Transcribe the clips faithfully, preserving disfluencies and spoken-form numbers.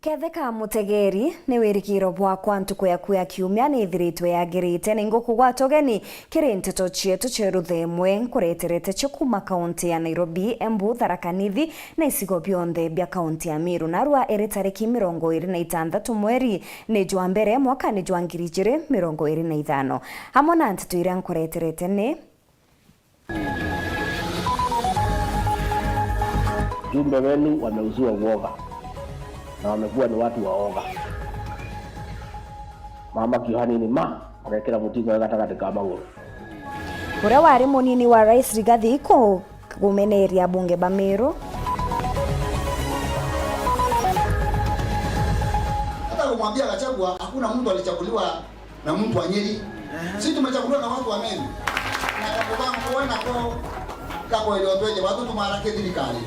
Ketheka mutegeri, ni wirigiro bwakwa ntuku yaku ya kiumia ni ithiritwe yagirite. Ni ngukugwata ugeni kiri nteto cietu cia ruthemwe nkureterete cio kuuma kaunti ya Nairobi, Embu, Tharaka Nithi na icigo bionthe bia kaunti ya Meru. Narua iri tariki mirongo iri na itantatu mweri ni jwa mbere mwakani jwa ngiri ijiri mirongo iri na ithano. Amwe na nteto iria nkureterete ni: Jumbe wenu wameuzua uoga na wamekuwa ni watu waoga. Mama kiohanini ma, agekira mutingo we gatagati ka maguru. Uria wari munini wa Rais Rigathi ku-, kumeneria abunge ba Meru. Hata kumwambia Gachagua, hakuna mtu alichaguliwa na mtu wa Nyeri. Sisi tumechaguliwa na watu wa Meru. Na kakubangu wena ko, kako ile otweje, watu tumarake thirikari.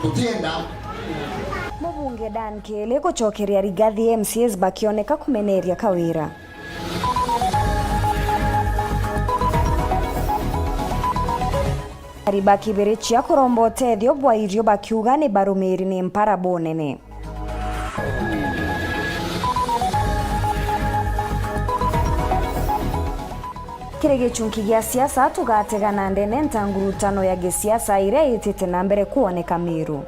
Tutienda. Mubunge Dan Kele gucokeria Rigathi, M C As bakioneka kumeneria Kawira. Ari bakibirichia kuromba utethio bwa irio bakiuga ni barumiri ni mpara bunene. Kiri gichunki gia siasa, tugatega na ndene ntangurutano ya gisiasa iria itite na mbere kwoneka Meru.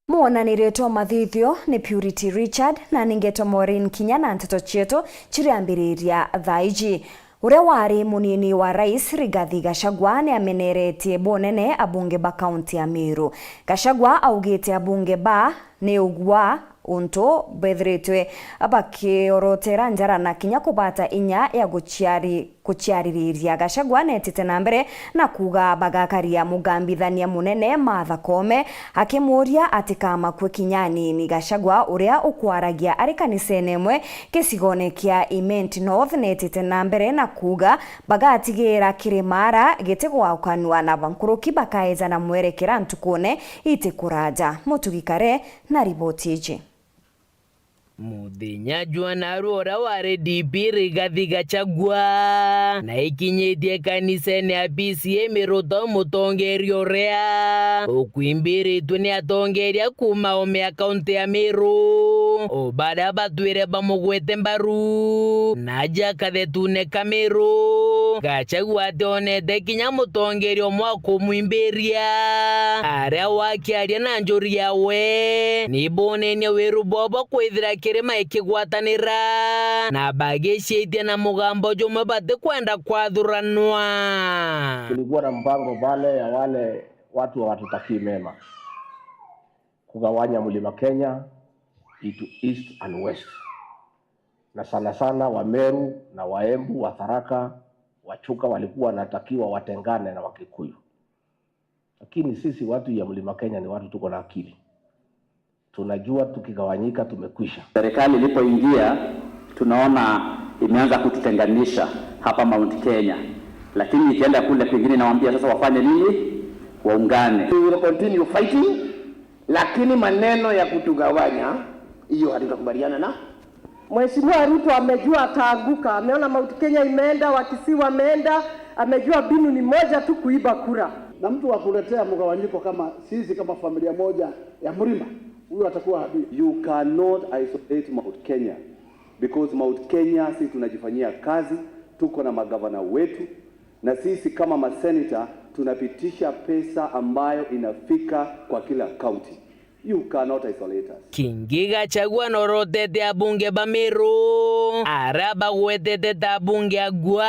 Mwonaniritwe mathithio ni Purity Richard, na ni ngetwa Maureen Kinya, na nteto cietu ciriambiriria thaa iji. Uria wari munini wa Rais Rigathi Gachagua ni ameneretie bunene abunge ba kaunti ya Meru. Gachagua augite abunge ba ni ugwa untu bethiritwe bakiorotera njara na kinya kubata inya ya guciari-, guciaririria. Gachagua netite na mbere na kuuga bagakaria mugambithania munene Martha Koome, akimuuria atikamakue kinya anini. Gachagua, uria ukwaragia ari kanisene imwe gicigone kia Imenti North, netite na mbere na kuuga bagatigira kirimara gitigwaukanua na bankuruki bakaeja na mwerekera ntukune itikuraja. Mutugi Kare na riboti iji. Muthenya jwa narua uria wari D P Rigathi Gachagua na ikinyitie kanisene ya P C A Miruto, mutongeria uria ukwimbiritwe ni atongeria kuuma oome ya kaunti ya Meru, o baria batwire bamugwete mbaru na aja kathetune ka Meru. Gachagua ationete kinya mutongeria umwe wa kumwimbiria. Aria wakiaria na njuri yawe, ni bonenie wiru bwao bwa kwithira kirima ikigwatanira na bagiciitia na mugambo jumwe batikwenda kwathuranwa. Kulikuwa na mpango pale ya wale watu hawatutakii mema, kugawanya Mlima Kenya into East and West, na sana sana Wameru na Waembu, Watharaka, Wachuka walikuwa wanatakiwa watengane na Wakikuyu. Lakini sisi watu ya Mlima Kenya ni watu tuko na akili. Tunajua tukigawanyika tumekwisha. Serikali ilipoingia, tunaona imeanza kututenganisha hapa Mount Kenya. Lakini ikienda kule kwingine, inawaambia sasa wafanye nini? Waungane. We will continue fighting, lakini maneno ya kutugawanya, hiyo hatutakubaliana na. Mheshimiwa Ruto amejua ataanguka, ameona Mount Kenya imeenda, Wakisii wameenda, amejua mbinu ni moja tu, kuiba kura. Na mtu wa kuletea mgawanyiko kama sisi, kama familia moja ya Mlima, huyo atakuwa adui. You cannot isolate Mount Kenya, because Mount Kenya sisi tunajifanyia kazi, tuko na magavana wetu, na sisi kama maseneta tunapitisha pesa ambayo inafika kwa kila county. You cannot isolate us. Kingi Gachagua norotete abunge ba Meru, aria bagwetete ta abunge agwa,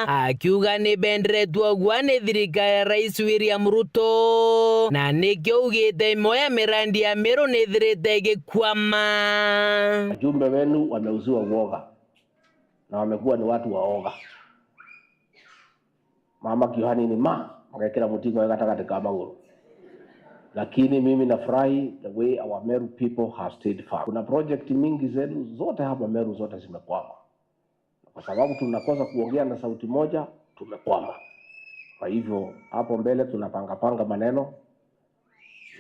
akiuga ni benderetwe agwa ni thirikari ya Rais William Ruto, na nikio augite imwe ya mirandi ya Meru nithirite igikwama. Wajumbe wenu wameuziwa uoga na wamekuwa ni watu waoga. Mama kiohanini ma, magekira mutingo we gatagati ka maguru. Lakini mimi nafurahi the way our Meru people have stayed firm. Kuna project mingi zenu zote hapa Meru zote zimekwama. Kwa sababu tunakosa kuongea na sauti moja, tumekwama. Kwa hivyo, hapo mbele tunapanga panga maneno.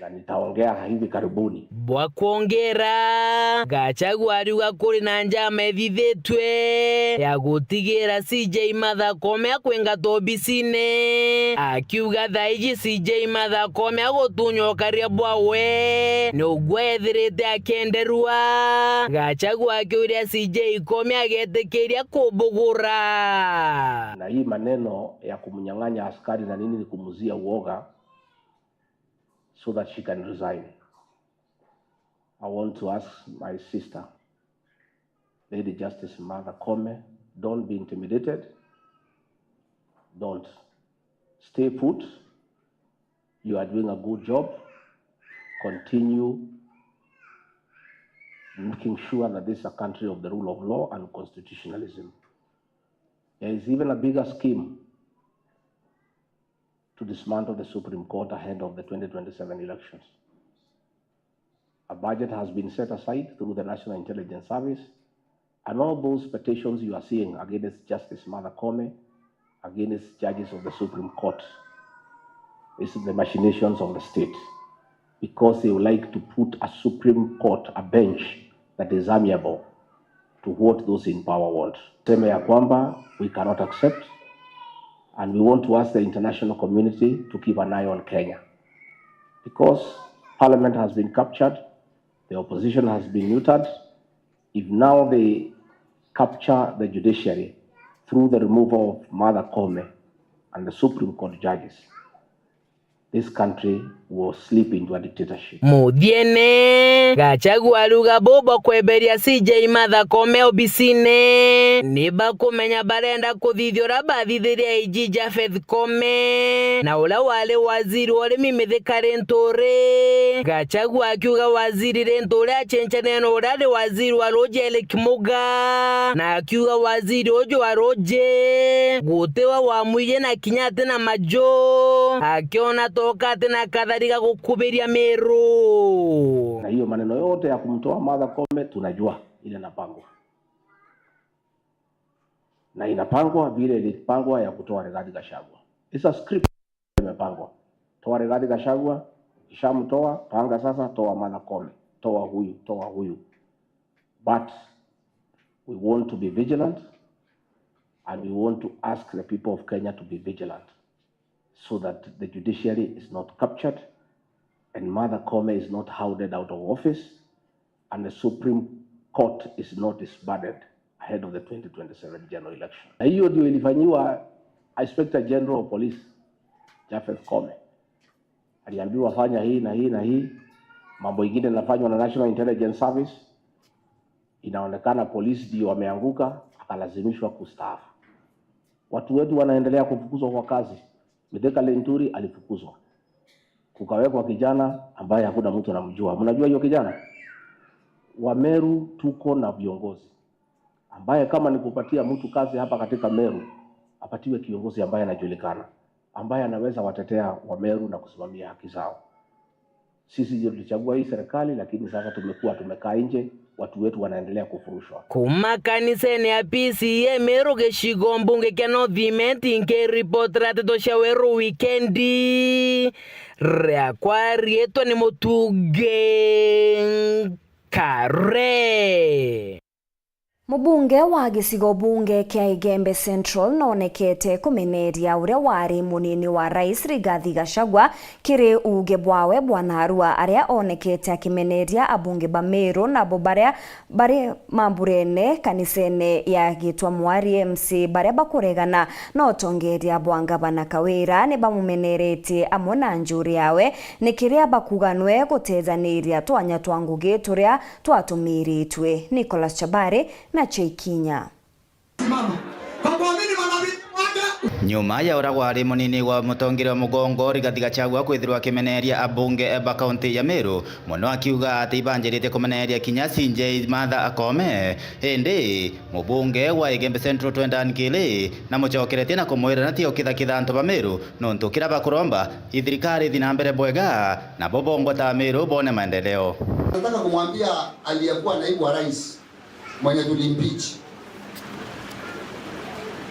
Na nitaongea hivi karibuni. Bwa kwongera, Gachagua ariuga kuri na njama ithithitue ya gutigira C J Martha Koome akwingatwa obisine, akiuga thaa iji C J Martha Koome agutunya ukaria bwawe ni ugwe ethirite akienderua. Gachagua akiuria C J Koome agetikiria kubugura. Na hii maneno ya kumnyang'anya askari na nini ni kumuzia uoga, so that she can resign. I want to ask my sister, Lady Justice Martha Koome, don't be intimidated. Don't. Stay put. You are doing a good job. Continue making sure that this is a country of the rule of law and constitutionalism. There is even a bigger scheme to dismantle the Supreme Court ahead of the twenty twenty-seven elections. A budget has been set aside through the National Intelligence Service, and all those petitions you are seeing against Justice Martha Koome, against judges of the Supreme Court, is the machinations of the state, because they would like to put a Supreme Court, a bench that is amiable to what those in power want. Sema ya kwamba we cannot accept, and we want to ask the international community to keep an eye on Kenya, because parliament has been captured, the opposition has been neutered. If now they capture the judiciary through the removal of Martha Koome and the Supreme Court judges, this country will slip into a dictatorship. Muthiene, Gachagua ariuga buu bwa kweberia C J Martha Koome obisine ni bakumenya barenda kuthithia uria bathithirie A G Japheth Koome na uria wari waziri wa urimi Mithika Linturi. Gachagua akiuga waziri Linturi acenjanire na uria ari waziri wa ruuji Eric Muga, na akiuga waziri uju wa ruuji gutiwe wamwirie na kinya ati na maju, akiona toka ati na kathari ga gukubiria Meru. Na hiyo maneno yote ya kumtoa Martha Koome tunajua ile inapangwa. Na inapangwa vile ilipangwa ya kutoa Rigathi Gachagua. It's a script imepangwa. Toa Rigathi Gachagua, ukishamtoa, panga sasa, toa Martha Koome, toa huyu, toa huyu. But we want to be vigilant and we want to ask the people of Kenya to be vigilant so that the judiciary is not captured and Martha Koome is not hounded out of office and the Supreme Court is not disbanded ahead of the twenty twenty-seven general election. Na hiyo ndio ilifanyiwa Inspector General of Police, Japheth Koome. Aliambiwa fanya hii na hii na hii. Mambo ingine inafanywa na National Intelligence Service. Inaonekana polisi ndio wameanguka, akalazimishwa kustaafu. Watu wetu wanaendelea kufukuzwa kwa kazi. Mithika Linturi alifukuzwa. Kukawekwa kijana ambaye hakuna mtu anamjua. Mnajua hiyo kijana? Wameru tuko na viongozi. Ambaye kama ni kupatia mtu kazi hapa katika Meru, apatiwe kiongozi ambaye anajulikana, ambaye anaweza watetea Wameru na kusimamia haki zao. Sisi ndio tulichagua hii serikali, lakini sasa tumekuwa tumekaa nje, watu wetu wanaendelea kufurushwa. Kuma kanisene ya P C E Meru gicigo mbunge kia North Imenti, nkiripotera nteto cia Weru Wikendi, riakwa riitwa ni Mutungi Nkare. Mubunge wa gicigo bunge kia Igembe Central noonekete kumeneria uria wari munini wa rais Rigathi Gachagua kiri uuge bwawe bwa narua, aria oonekete akimeneria abunge ba Meru nabo baria bari mamburene kanisene ya Gitwa Mwari M C baria bakuregana na utongeria bwa ngavana Kawira. Ni bamumeneretie amwe na njuri yawe ni kiria bakuga nwe gutethaniria twanya twa ngugi turia twatumiritwe. Nicholas Chabari na Cheikinya. Simama. Kwa kuamini manabii wake. Nyuma ya uria wari munini wa mutongeria wa mugongo Rigathi Gachagua kwithirwa akimeneria abunge ba kaunti ya Meru, muno akiuga ati ibanjiritie kumeneria kinya C J Martha Koome. Indi mubunge wa Igembe Central Twendan Kili namucokeretie na kumwira natia ukithakitha antu ba Meru, nontu kiria bakuromba i thirikari ithi na mbere bwega, nabo bongwa ta Meru bone maendeleo. Nataka kumwambia aliyekuwa naibu wa rais, mwenye tulimpeach.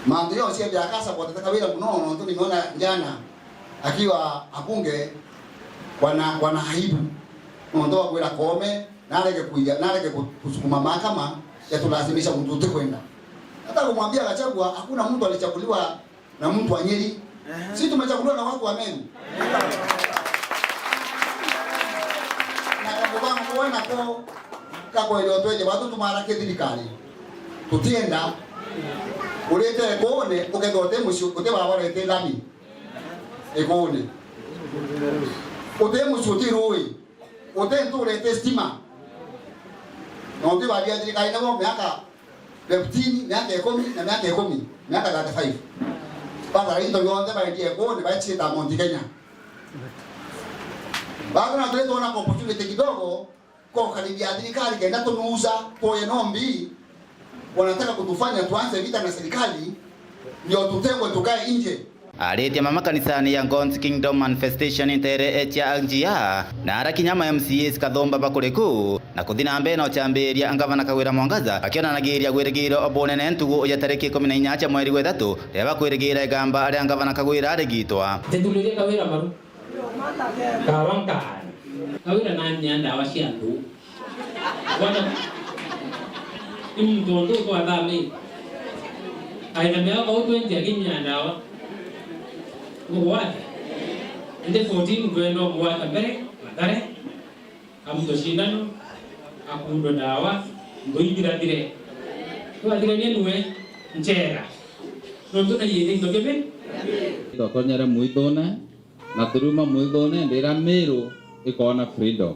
Mantu yao cia biakasa kwa tataka wira muno, nontu nimeona jana akiwa abunge wana, wana aibu. Nontu wa kwira Koome, narege kuiya, narege ku-, kusukuma mahakama ya tulazimisha muntu utikwenda. Hata kumwambia Gachagua, hakuna mtu alichaguliwa na mtu wa Nyeri. Ehe. Si tumechaguliwa na watu wa Meru. Na kamubango wena ko, kakwele otweje, watu tumara ke thirikari. Tutienda, urite Ikuuni, ukethira uti muciu, uti barabara iti lami. Ikuuni. Uti muciu, uti rui. Uti ntuura iti stima. Na uti baria thirikari nabo miaka fifteen, miaka ikumi, na miaka ikumi, miaka thirty-five. Batara into yonthe baendie Ikuuni, baeciita Mount Kenya. Bado na tuli tuona opportunity kidogo, kokaribia thirikari kenda tunusa, tuye no mbi, wanataka kutufanya tuanze vita na serikali, ndio tutengwe tukae nje. Aritie mama kanisani ya God's Kingdom Manifestation ntere cia Njia, na arakinya ma M C As kathumba bakuriku, na kuthi na mbere na ucambiria ngavana Kawira Mwangaza, akionanagiria gwirigiro bunene ntugu ya tariki ikumi na inya cia mweri wa ithatu, riria bakwirigira igamba ria ngavana Kawira arigitwa. Ntetulirie Kawira maru. Kawa nkaani. Kawira nanyia ndawa cia antu. Bwana, ni muntu untu twathamite. Aina miaka uu twenty akinyia ndawa. Mugwate. Indi fourteen twenda umugwata mbere, Mathare. Amutwe cindano, akundwe ndawa, ndo ithirathire. Twathiranie nue, nchera. Nontu na yiri into bibi. Twatonyere mwitune. Na turiuma mwithune ndira Miru ikoona freedom.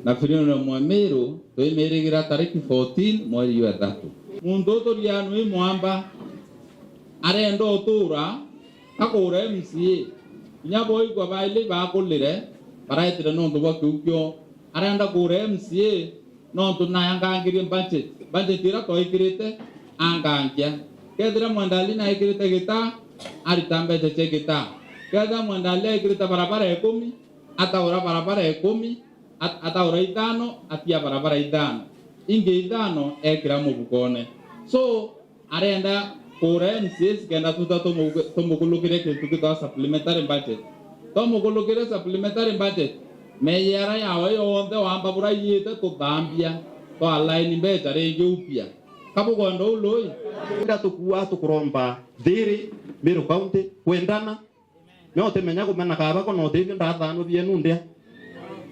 Na freedom ya Miru twimirigira tariki fourteen mweri jwa ithatu. Muntu uturianwe i mwamba arenda utuura akura M C A. Kinya boigua baili bakulire baraetire nontu bwa kiu kio arenda kuura M C A. Nontu naangangirie budget, budget iria twaikirite angangia. Kethira Mwendali naikirite gitaa, arita mbeca cia gitaa. Kethira Mwendali aikirite barabara ikumi, ataura barabara ikumi, at-, ataura ithano, atia barabara ithano. Ingi ithano ekira mufukone. So, arenda kuura M C As kenda tuta tumugu-, tumukulukire kintu gitwa supplementary budget. Twamukulukire supplementary budget, meyera yawe yonthe wamba buraiyite tuthambia, twa align mbeca ringi upya. Kabukwenda uu lui? Ira tukua tukuromba thiri, Meru County, kwendana, No utimenya kumena kaaba ko na utithio ndathanwa bienu ndia.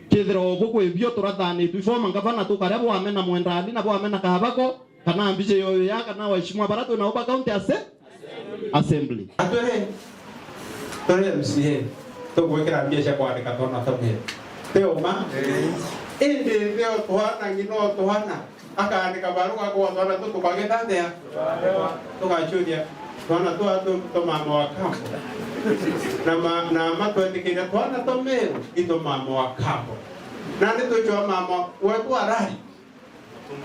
Kethira o bukwi bio turathanitwe i former ngavana tukaria bwamena Mwendali na bwamena kaaba ko, kana mbica yoyo ya kana waheshimiwa bara twi nao ba county asse-, assembly. Atwiri, turi M C A, tugwikira mbia cia kwandika twana tumie. Ti uma? Indi nthi o twana, ng'ina o twana. Akaandika barua kwa twana tu tukagitathea. Tugacuria twana tua tu, tu mama wa kambo. Na ma, na matwetikiria twana tu Meru, itu mama wa kambo. Nandi twicwa mama wetu arari.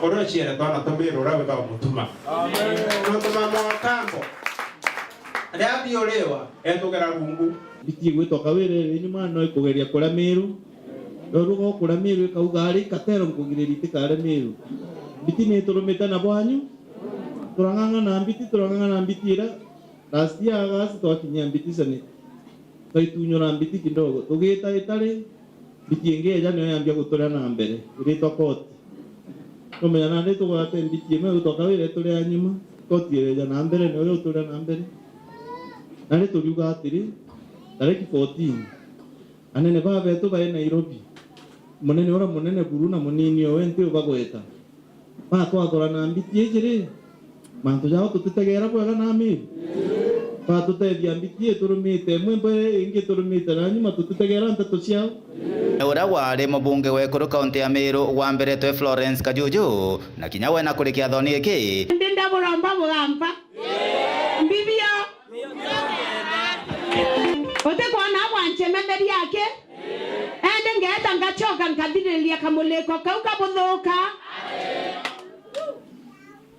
Uria uciere twana tu Meru uria witagwa Mutuma. Nontu mama wa kambo, riria athiuriwa, etugira rungu. Mbiti igwitwa Kawira iri nyuma no ikugeria kuria Meru. Rwauga ukuria Meru ikauga ari Katero nkugiriria itikare Meru. Mbiti ni iturumite na bwanyu. Turang'ang'ana mbiti, turang'ang'ana mbiti ira last year August twakinyia mbiti Senate. Twaitunyura mbiti kidogo. Tugita itari, mbiti ingi eja niyo yambia guturia na mbere. Iritwa koti. Numenya nandi tugwate mbiti imwe igwitwa Kawira ituria nyuma. Koti ireja na mbere, niyo iguturia na mbere. Nari turiuga atiri, tariki fourteen, anene babetu bai Nairobi, munene uria munene buru na munini owe nti ubagweta, batwathura na mbiti iji ri, mantu jao tutitegeera bwega na Amiru? Batutethia mbiti iturumite imwe mbere, ingi iturumite na nyuma, tutitegeera nteto ciao? Uria wari mubunge wa ekuru kaunti ya Meru wa mbere twe Florence Kajuju, na kinya we na kurikia thoni iki. Ndi ndaburomba bugamba. Mbibio. Utikwona bwanchemetheria aki? Ende ngeeta ngachoka nkathiririria kamuliko kau kabuthuka.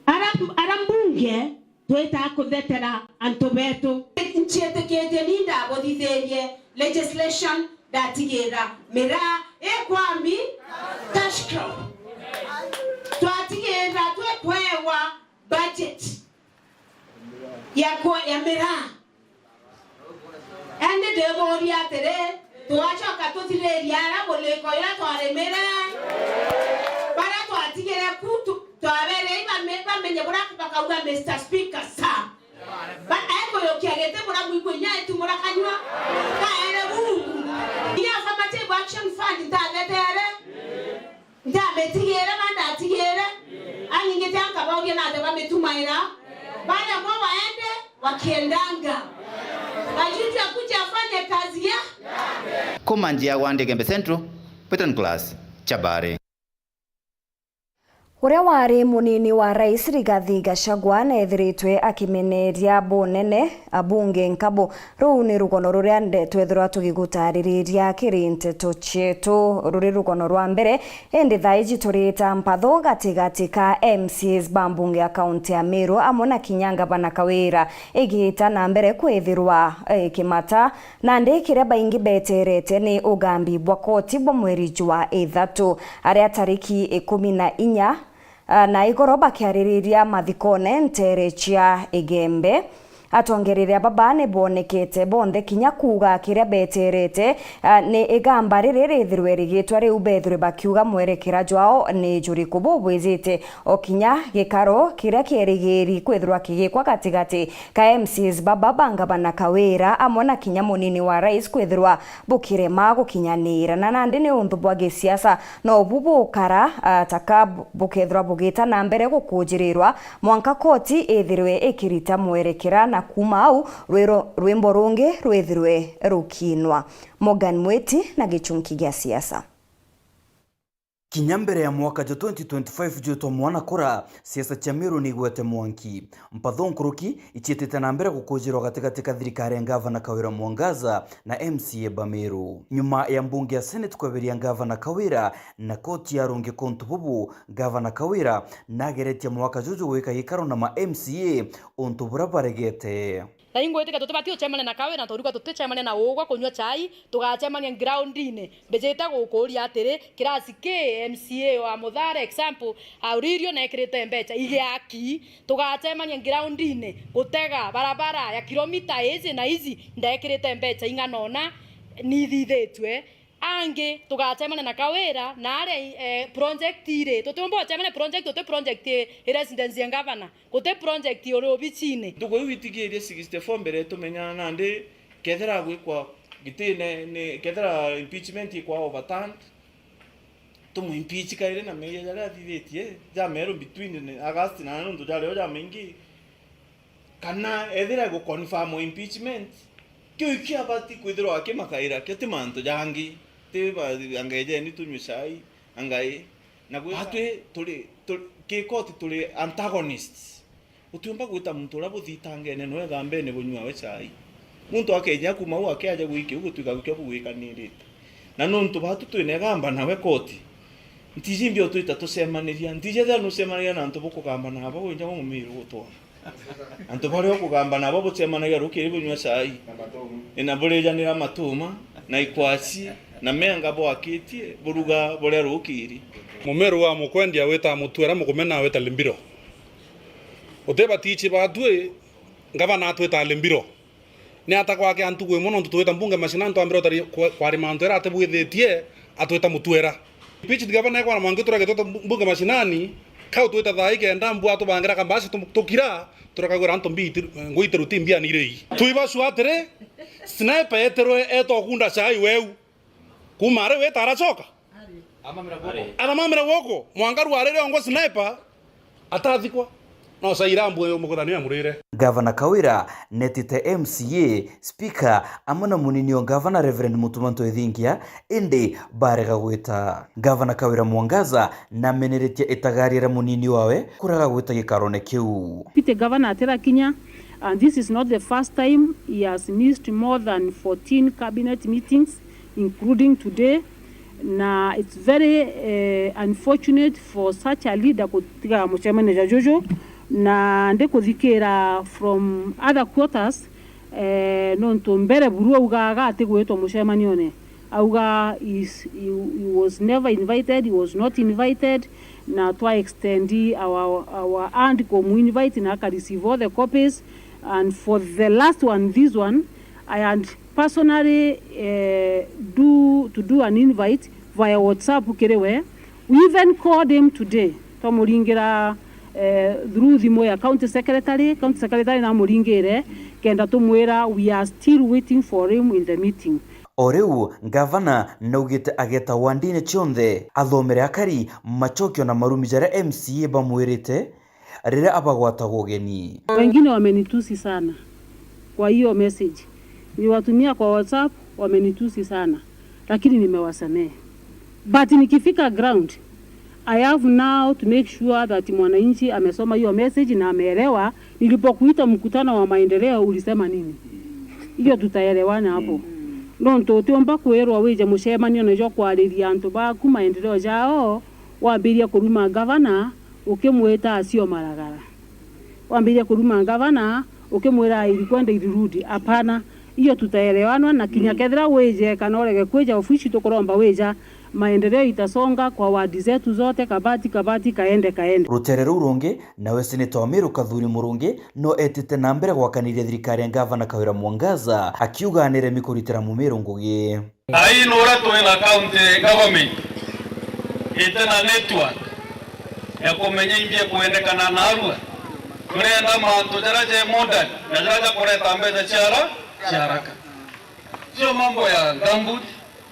Ara, ara mbunge twita kuthetera antu betu. Nchiitikitie ni ndabuthithirie legislation ndatigira miraa ikwami cash crop. Twatigira twikwewa budget ya kwa, ya miraa. Indi ndiburia atiri, Twacoka tuthiriria ara muriko ira twarimire, bara twatigire ku tu-, twaberei bame-, bamenye buria bakauga, Mister Speaker, sir. Ba-, ekuyukia giti buria mwigua inya itumura kanyua, kaere bungu. Inya Affirmative Action Fund ntathetere. Ndamitigiire, bandatigire, anyingite ankabauria nate bamitumaira, baria mo waende wakiendanga. Ajuju akuje afanye kazi ya. Kuma nja ya Wandegege Central, Peter Nicholas Chabare. Uria wari munini wa rais Rigathi Gachagua neethiritwe akimeneria bunene abunge nkabo. Ruu ni rugono ruria nde-, twethirwa tugigutaririria kiri nteto cietu. Ruri rugono rwa mbere, indi thaa iji turita mpatho gatigati ka M C As ba mbunge ya kaunti ya Meru amwe na kinya ngavana Kawira igita na mbere kwithirwa ikimata. Nandi kiria baingi beterete ni ugambi bwa koti bwa mweri jwa ithatu, aria tariki ikumi na inya, ah, na igoro bakiaririria mathikone nteere cia Igembe. Atongereria baba ni boonekete bonthe kinya kuuga kiria beterete, ah, ni igamba riri rithirwe rigitwa riu, bethirwe bakiuga mwerekera jwao ni juriku bubwijite, o kinya gikaro kiria kierigiri kwithirwa kigikwa gatigati ka M C As baba ba ngavana Kawira amwe na kinya munini wa rais kwithirwa bukirema gukinyaniira. Na nandi ni untu bwa gisiasa no bu bukara, ah, taka bu-, bukethirwa bugita na mbere gukujirirwa mwanka koti ithirwe ikirita mwerekera, na kuuma au rwiro-, rwimbo rungi rwithirwe rukiinwa. Morgan Mwiti na gichunki gia siasa. Kinya mbere ya mwaka jwa twenty twenty-five jwitwa mwana kura, siasa cia Meru ni igwete mwanki. Mpatho nkuruki iciitite na mbere gukujirwa gatigati ka thirikari ya Ngavana Kawira Mwangaza na M C A ba Meru. Nyuma ya mbunge ya Senate kweberia Ngavana Kawira na koti yarungika untu bubu, Ngavana Kawira nageretie mwaka juju gwika gikaro na ma M C A untu buria baregete. Na ingwitika tutibati ucemania na Kawira, na turiuga tuticemania na ugwa kunyua chai, tugacemania groundine. Mbijite gukuuria atiri, kirasi ki M C A wa Muthara example, auririo na ekirite mbecha igiaki, tugacemania groundine gutega barabara ya kilomita ici na ici, ndekirite mbecha ing'ana una nithithitue. Angi tugacemania na Kawira na aria, eh, project iri. Tutiumba ucemania project uti project i, i residence ya ngavana. Guti project uri obicine. Ntuku iu itigiirie sixty-four mbere tumenyana nandi kethira gwikwa gitine ni kethira impeachment ikwa overturned, tumu impeach kairi na meeyia jaria athithitie jameru between ni August na nontu jario jamaingi, kana ethira iguconfirm impeachment, kiu ikio abati kwithirwa akimakaira kio ti mantu jangi, ti ba-, anga ejeni tunywe chai, anga i. Na gwi-, batwi turi, turi, ki koti turi antagonists. Utiumba gwita muntu uria buthitangene nawe igambene bunyuawe chai. Muntu akeja kuuma au akiaja gwikia uu gutwika gukio bugwikanirite. Na nontu batu twina igamba nawe koti, ntiji mbio twita tucemaniria, ntiji ethira nucemanagia na antu bukugamba nabo winja bo mumiru gutwara. Antu baria ukugamba nabo bucemanagia rukiri bunyua chai, na burijanira matuma, na ikwaci, na menga bwakitie, buruga buria rukiri. Mumeru wa mukwendia wita mutwera, mukumena wita limbiro. Uti batichi batwi, ngavana atwita limbiro. Ni ata gwake antu gwi mono, ntu twita mbunge mashinani, twambire utari kwa-, kwarima antu era atibwithitie, atwita mutwera. Impeached governor ekwana mwangi turage twita mbu-, mbunge mashinani, kau twita thaa ikenda mbua tubangira kambasi tu-, tukira, turakagwira antu mbi iti-, ngui itiruti mbia ni irei. Twiba sure atiri, sniper eterwe etwa kunda chai weu. Kuma ari wita aracoka? Aramamira gwoko. Aramamira gwoko. Mwangaru arire ongo sniper, atathikwa. No saira mbwe muguthanio ya murire. Gavana Kawira netite M C A, speaker, amwe na munini o gavana Reverend Mutuma Ntwethingia, indi barega gwita. Gavana Kawira Mwangaza nameneretie itagaria ria munini wawe kurega gwita gikarone kiu. Deputy Governor atirakinya, and this is not the first time he has missed more than fourteen cabinet meetings, including today, na it's very, eh, unfortunate for such a leader gutiga mucemanio ja juju, na ndikuthikira from other quarters, eh, nontu mbere buru augaga atigwitwa mucemanione, auga is, he, he was never invited, he was not invited, na twa extend our, our hand kumu invite na aka receive all the copies, and for the last one, this one, I had personally, eh, do, to do an invite via WhatsApp kiri we. We even called him today. Twamuringira, eh, through thimu ya county secretary. County secretary namuringire kenda tumwira we are still waiting for him in the meeting. O riu, ngavana naugite ageta wandine cionthe athomere akari macokio na marumi jaria M C A bamwirite riria abagwataga ugeni. Wengine wamenitusi sana kwa hiyo message. Niliwatumia kwa WhatsApp, wamenitusi sana. Lakini nimewasamehe. But nikifika ground, I have now to make sure that mwananchi amesoma hiyo message na ameelewa. Nilipokuita mkutano wa maendeleo, ulisema nini? Hiyo tutaelewana hapo. Nontu utiumba kwirwa wije mucemanio na jwa kwariria antu baku maendeleo jao, wambiria kuruma ngavana ukimwita acio maragara. Wambiria kuruma ngavana ukimwira irikwenda irirudi. Hapana. Hiyo tutaelewanwa na kinya kethira wije kana urege kwija ofisi, tukuromba wija. Maendeleo itasonga kwa wadi zetu zote, kabati, kabati, kaende, kaende. Rutere ruu rungi, nawe seneta wa Meru Kathuri Murungi no etite na mbere gwakaniria thirikari ya ngavana Kawira Mwangaza, akiuga niremi kuritira Mumiru ngugi. Thaai nuria twi na county government iti na network ya kumenya imbi ikwendekana narua. Turenda mantu jaria ja modern na jaria jakureta mbeca cia hara-, cia haraka. Sio mambo ya gumboot,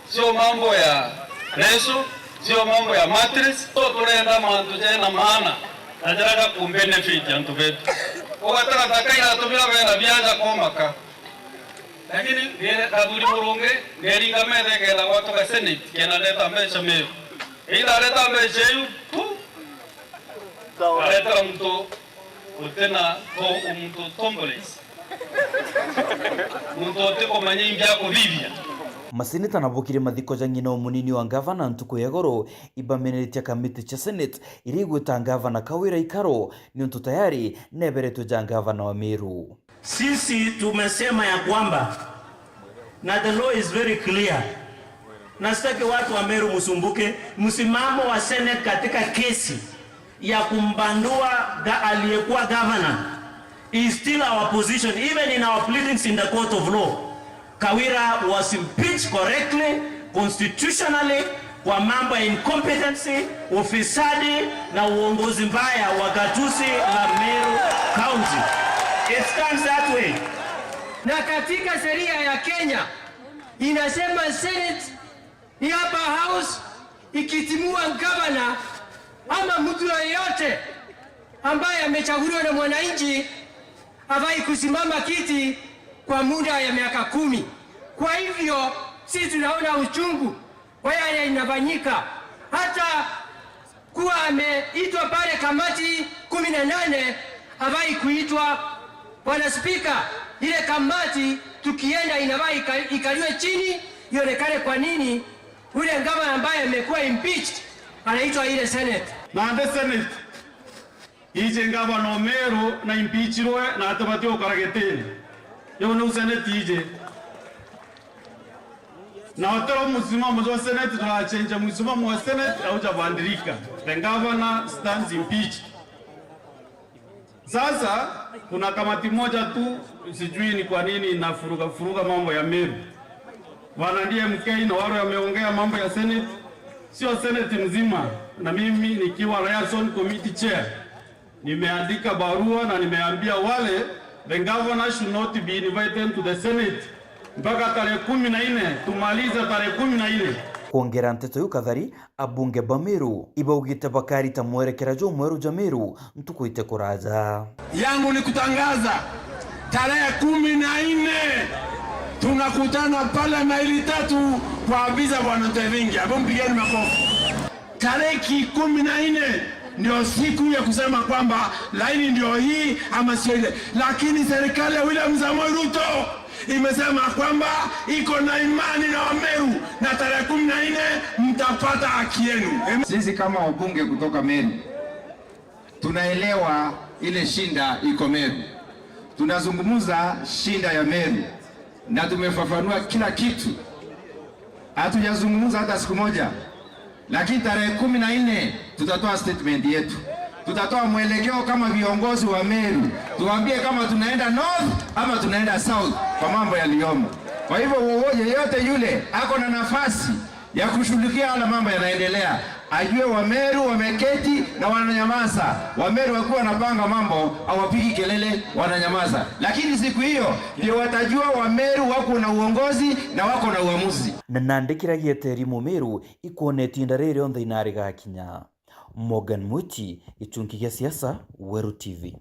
sio mambo ya leso, sio mambo ya mattress. So turenda mantu jena maana na jaria jaku benefit antu betu. Ugatara ta kairatu biria bena biaja komaka. Lakini nire Kathuri Murungi, ngeringa metha ikenda gwatuka senate, kenda ndeta mbeca Meru. Indareta mbeca iu, pu! Aretera muntu utina to-, muntu tomboles. Muntu utikumenya imbi akuthithia. Maseneta nabo kiri mathiko ja ng'ina umunini wa ngavana ntuku ya igoro, ibameneretie kamiti cia senate iria igwita ngavana Kawira ikaro, niuntu tayari neberetwe ja ngavana wa Meru. Sisi tumesema ya kwamba, na the law is very clear, na sitaki watu wa Meru msumbuke, msimamo wa Senate katika kesi ya kumbandua ga-, aliyekuwa governor is still our position, even in our pleadings in the court of law. Kawira was impeached correctly, constitutionally, kwa mambo ya incompetency, ufisadi na uongozi mbaya wa gatuzi la Meru County. It stands that way. Na katika sheria ya Kenya inasema Senate ni upper house ikitimua gavana ama mtu yoyote ambaye amechaguliwa na mwananchi hafai kusimama kiti kwa muda ya miaka kumi. Kwa hivyo, sisi tunaona uchungu kwa yale inafanyika. Hata kuwa ameitwa pale kamati kumi na nane, hafai kuitwa. Bwana Spika, ile kamati tukienda inafaa ika-, ikaliwe chini, ionekane kwa nini ule gavana ambaye amekuwa impeached anaitwa ile Senate. Nandi Senate iji ngavana o Meru na impeachirwe na atibati gukara gitine. Riu niu Senate iji. Na utiro msimamo jwa Senate, turachenja msimamo wa Senate au jabadilika. The governor stands impeached. Sasa, kuna kamati moja tu, sijui ni kwa nini inafuruga furuga mambo ya Meru. Bwana D M K na wale wameongea mambo ya Senate, sio Senate mzima, na mimi nikiwa liaison committee chair, nimeandika barua na nimeambia wale, the governor should not be invited to the Senate mpaka tarehe kumi na nne, tumalize tarehe kumi na nne. Kwongera nteto iu kathari, abunge ba Meru ibaugite bakarita mwerekera jumweru ja Meru ntuku ite kuraja. Yangu ni kutangaza tarehe kumi na nne tunakutana pale maili tatu kwa afisi ya Bwana Ntevingi. Hebu mpigeni makofi. Tariki kumi na nne ndio siku ya kusema kwamba laini ndio hii ama sio ile, lakini serikali ya William Samoei Ruto imesema kwamba iko na imani na Wameru na tarehe kumi na nne mtapata haki yenu. Sisi kama wabunge kutoka Meru, tunaelewa ile shinda iko Meru. Tunazungumza shinda ya Meru na tumefafanua kila kitu. Hatujazungumza hata siku moja. Lakini tarehe kumi na nne tutatoa statement yetu. Tutatoa mwelekeo kama viongozi wa Meru. Tuambie kama tunaenda north ama tunaenda south kwa mambo yaliyomo. Kwa hivyo, wowo-, yeyote yule ako na nafasi ya kushughulikia yale mambo yanaendelea, ajue Wameru wameketi na wananyamaza. Wameru wakiwa wanapanga mambo, hawapigi kelele, wananyamaza. Lakini siku hiyo ndio watajua Wameru wako na uongozi na wako na uamuzi. Na nandikiragia Teri Mumiru ikwona itinda riri rionthe inari gakinya. Morgan Mwiti, gichunki gia siasa, Weru T V.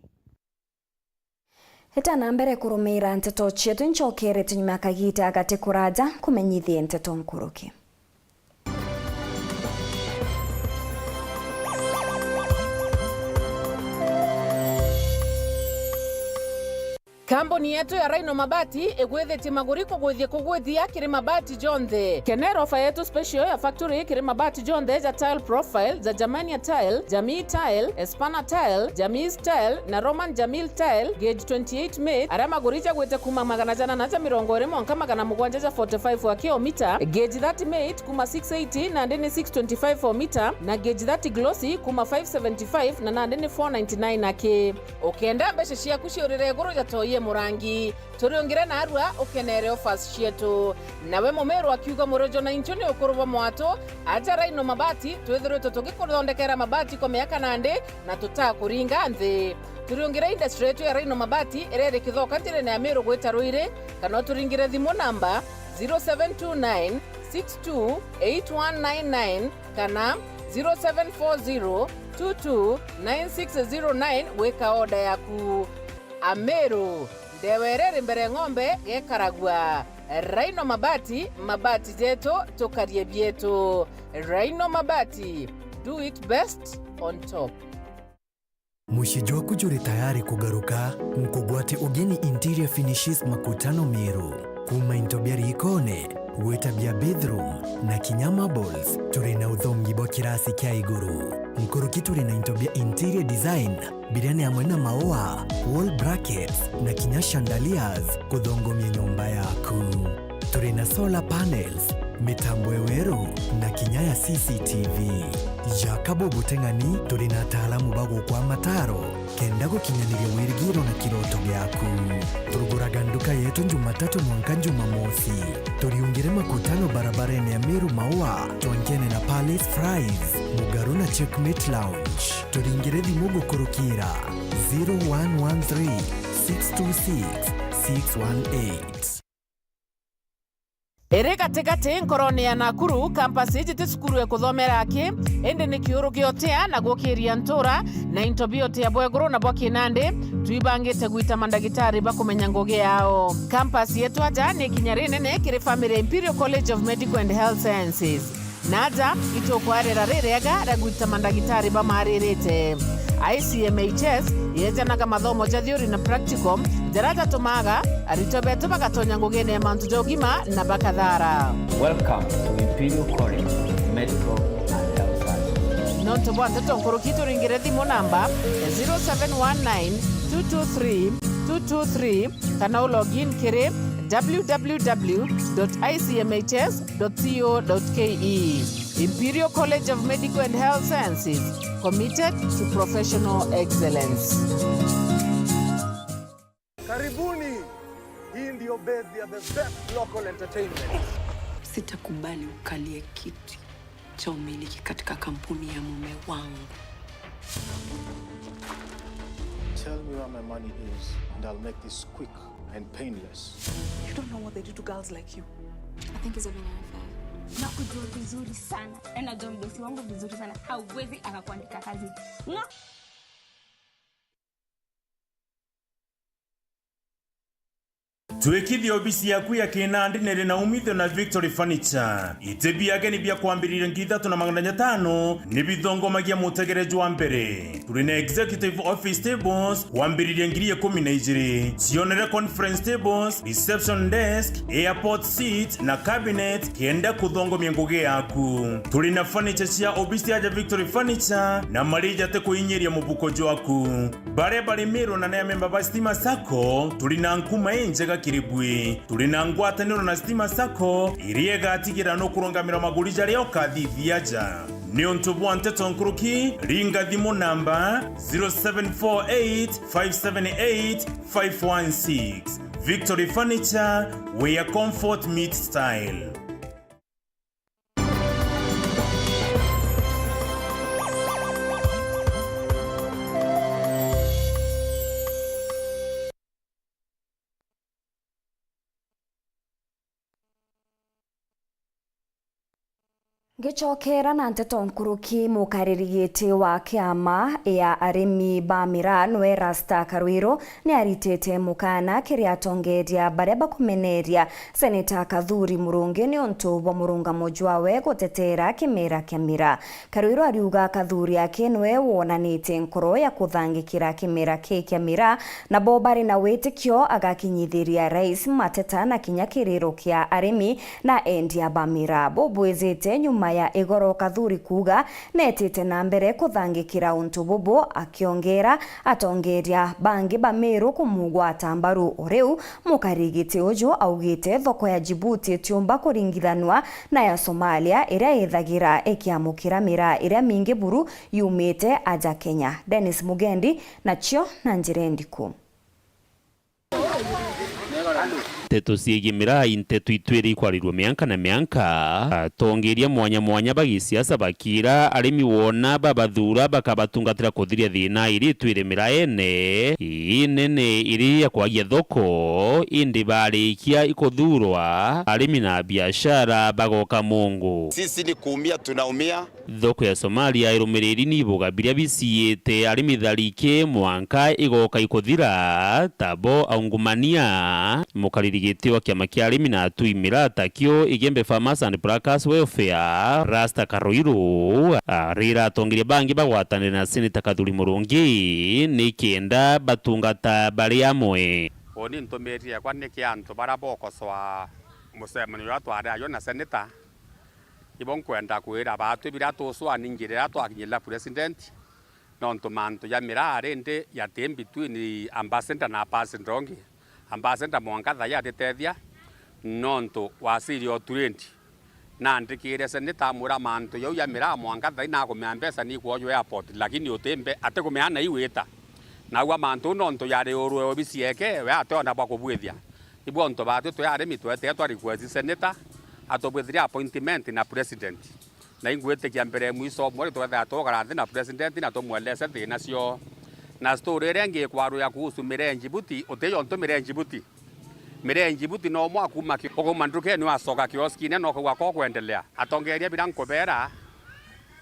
Ita na mbere kurumiira nteto cietu, ncokerete nyuma ya kagiita gati kuraja kumenyithia nteto nkuruki. Kambuni yetu ya Rhino Mabati igwithitie maguri kugwithia kugwithia kiri mabati jonthe. Kenera ofa yetu special ya factory kiri mabati jonthe ja tile profile, ja Germania tile, Jamii tile, Espana tile, Jamis tile na Roman Jamil tile, gauge twenty-eight made, aria maguri jagwite kuma magana jana na ja mirongo iri mwanka magana mugwanja ja forty-five aki o mita, gauge thirty made kuma six eighty nandi ni six twenty-five o mita, na gauge thirty glossy kuma five seventy-five na nandi ni four ninety-nine aki. Ukenda mbeca ciaku ciurire iguru ja toi e murangi, turiungire narua ukenere offers cietu. Nawe Mumiru akiuga, murojo na inchu ni ukuru bwa mwatu, aja Rhino Mabati, twithiritwe tugikuthondekera mabati kwa miaka nandi na tutakuringa nthi. Turiungire industry yetu ya Rhino Mabati iria iri Kithoka njirene ya Miru gwita Ruiri, kana uturingire thimu namba zero seven two nine six two eight one nine nine kana zero seven four zero two two nine six zero nine gwika order yaku. Ameru, ndewa iria iri mbere ng'ombe gekaragua. Rhino Mabati, mabati jetu, tukarie bietu. Rhino Mabati, do it best on top. Mucii jwaku juri tayari kugaruka? Nkugwate ugeni Interior Finishes Makutano Meru. Kuma into bia riikone, gwita bia bathroom, na kinya marbles, turi na uthongi bwa kirasi kia iguru. Nkuruki turi na into bia interior design, biria ni amwe na maua, wall brackets, na kinya chandeliers kuthongomia nyomba yaku. Turi na solar panels, mitambo ya weru, na kinya ya C C T V. Jaka bubuteng'ani, turi na ataalamu ba gukwa mataro, kenda gukinyaniria wirigiro na kiroto giaku. Tuguraga nduka yetu Jumatatu mwanka Jumamosi. Turiungire Makutano barabarene ya Meru Maua, twankene na Palace Fries, mugaru na Checkmate Lounge. Turingire thimu gukurukira zero one one three, six two six, six one eight. Iri gatigati nkorone ya Nakuru, campus iji ti cukuru ya kuthomera aki, indi ni kiuru gia utia na gukiria ntura, na into bia utia bwa iguru na bwa kinandi, twibangite gwita mandagitari ba kumenya ngugi yao. Campus yetu aja ni ikinya rinene kiri family ya Imperial College of Medical and Health Sciences. Naja itukwarira ririega ria gwita mandagitari bamaririte. I C M H S yejanaga mathomo ja theory na practical, jaria jatumaga aritwa betu bagatonya ngugine ya mantu ja ugima na bakathara. Welcome to Imperial College of Medical and Health Sciences. Nontu bwa nteto nkuruki, turingire thimu namba zero seven one nine two two three two two three, kana u log in kiri w w w dot i c m h s dot co dot k e. Imperial College of Medical and Health Sciences, committed to professional excellence. Karibuni. Hii ndio base ya the best local entertainment. Sitakubali ukalie kiti cha umiliki katika kampuni ya mume wangu. Tell me where my money is and I'll make this quick and painless. You don't know what they do to girls like you. I think he's having an affair. Nakujua vizuri sana. Na najua mdosi wangu vizuri sana. Hawezi akakuandika kazi. Nga- Twikithie obisi yaku ya kinandi niri na umithio na Victory Furniture. Iti bia ageni bia kwambiriria ngiri ithatu na magana jatano ni bithongomagia mutegere jwa mbere. Turi na executive office tables kwambiriria ngiri ikumi na ijiri. Cionere conference tables, reception desk, airport seat na cabinet kenda kuthongomia ngugi yaku. Turi na furniture cia obisi aja Victory Furniture na marija ti kuinyiria mubuko jwaku. Baria bari Meru na ni amemba ba Stima Sacco, turi na nkuma injega kiri bwi. Turi na ngwataniro na Stima Sacco, iria igatigira nukurungamira maguri jaria ukathithia aja. Niuntu bwa nteto nkuruki, ringa thimu namba zero seven four eight five seven eight five one six. Victory Furniture, where comfort meets style. Ngicokera na nteto nkuruki, mukariri giti wa kiama ya arimi ba miraa nwe Rasta Karwiru niaritite mukana kiri atongeria baria bakumeneria Seneta Kathuri Murungi niuntu bwa murungamo jwawe gutetera kimera kia miraa. Karwiru ariuga Kathuri aki nwe wonanite nkoro ya kuthangikira kimera ki kia miraa, nabo bari na witikio agakinyithiria rais mateta na kinya kiriro kia arimi na endia ba miraa. Bubwizite nyuma ya Igoro Kathuri kuuga netite na mbere kuthangikira untu bubu, akiongera atongeria bangi ba Meru kumugwata mbaru. O riu, mukarigiti uju augite thoko ya Djibouti itiumba kuringithanua na ya Somalia, iria ithagira ikiamukira miraa iria mingi buru yumite aja Kenya. Dennis Mugendi, nacio na njira indiku. Nteto ciigie miraa i nteto itwire ikwarirua mianka na mianka. Atongeria mwanya mwanya ba gisiasa bakiira arimi wona babathuura bakabatungatira kuthiria thiina iri itwire miraene inene iri ya kwagia thoko, indi barikia ikuthuurwa, arimi na biashara bagoka mungu. Sisi ni kuumia tunaumia. Thoko ya Somalia irumiriri ni ibuga biria biciite arimi thariki mwanka igoka ikuthira, tabo aungumania. Mukariri giti wa kiama kia arimi na atui miraa ta kio Igembe Farmers and Pluckers Welfare, Rasta Karuiru, arira atongeria bangi bagwatanire na Seneta Kathuri Murungi nikenda batungata bari amwe. Uni ntumiriri yakwa ni kia antu baria bokosoa mucemanio juria twari ajo na Seneta. Ibo nkwenda kwira baatwi biria tucwani njira iria twakinyirira president, nontu mantu ja miraa rindi yati in between ambassador na ambassador ungi. Ambassador mwanka thaai atitethia nontu waziri o trade naandikire seneta amwira mantu jau ja miraa mwanka thaai nakumea mbeca nikwojwa airport, lakini utimbe atikumea na igwita. Naua mantu nontu yari urwe obisi yeke, we ationa bwa kubwithia. Ibo antu baatwi twi arimi twetee twa request seneta atubwithirie appointment na president. Na ingwitikia mbere mwiso mwe twethira tugara nthi na president na tumwelese thina cio. Na story iria ingi ikwaruya kuhusu miraa Djibouti, utiyo ntu miraa Djibouti. Miraa Djibouti no mwa kuma ki-, ukauma ndukene wacoka kioskine na ukauga ko kwendelea. Atongeria biria nkubera,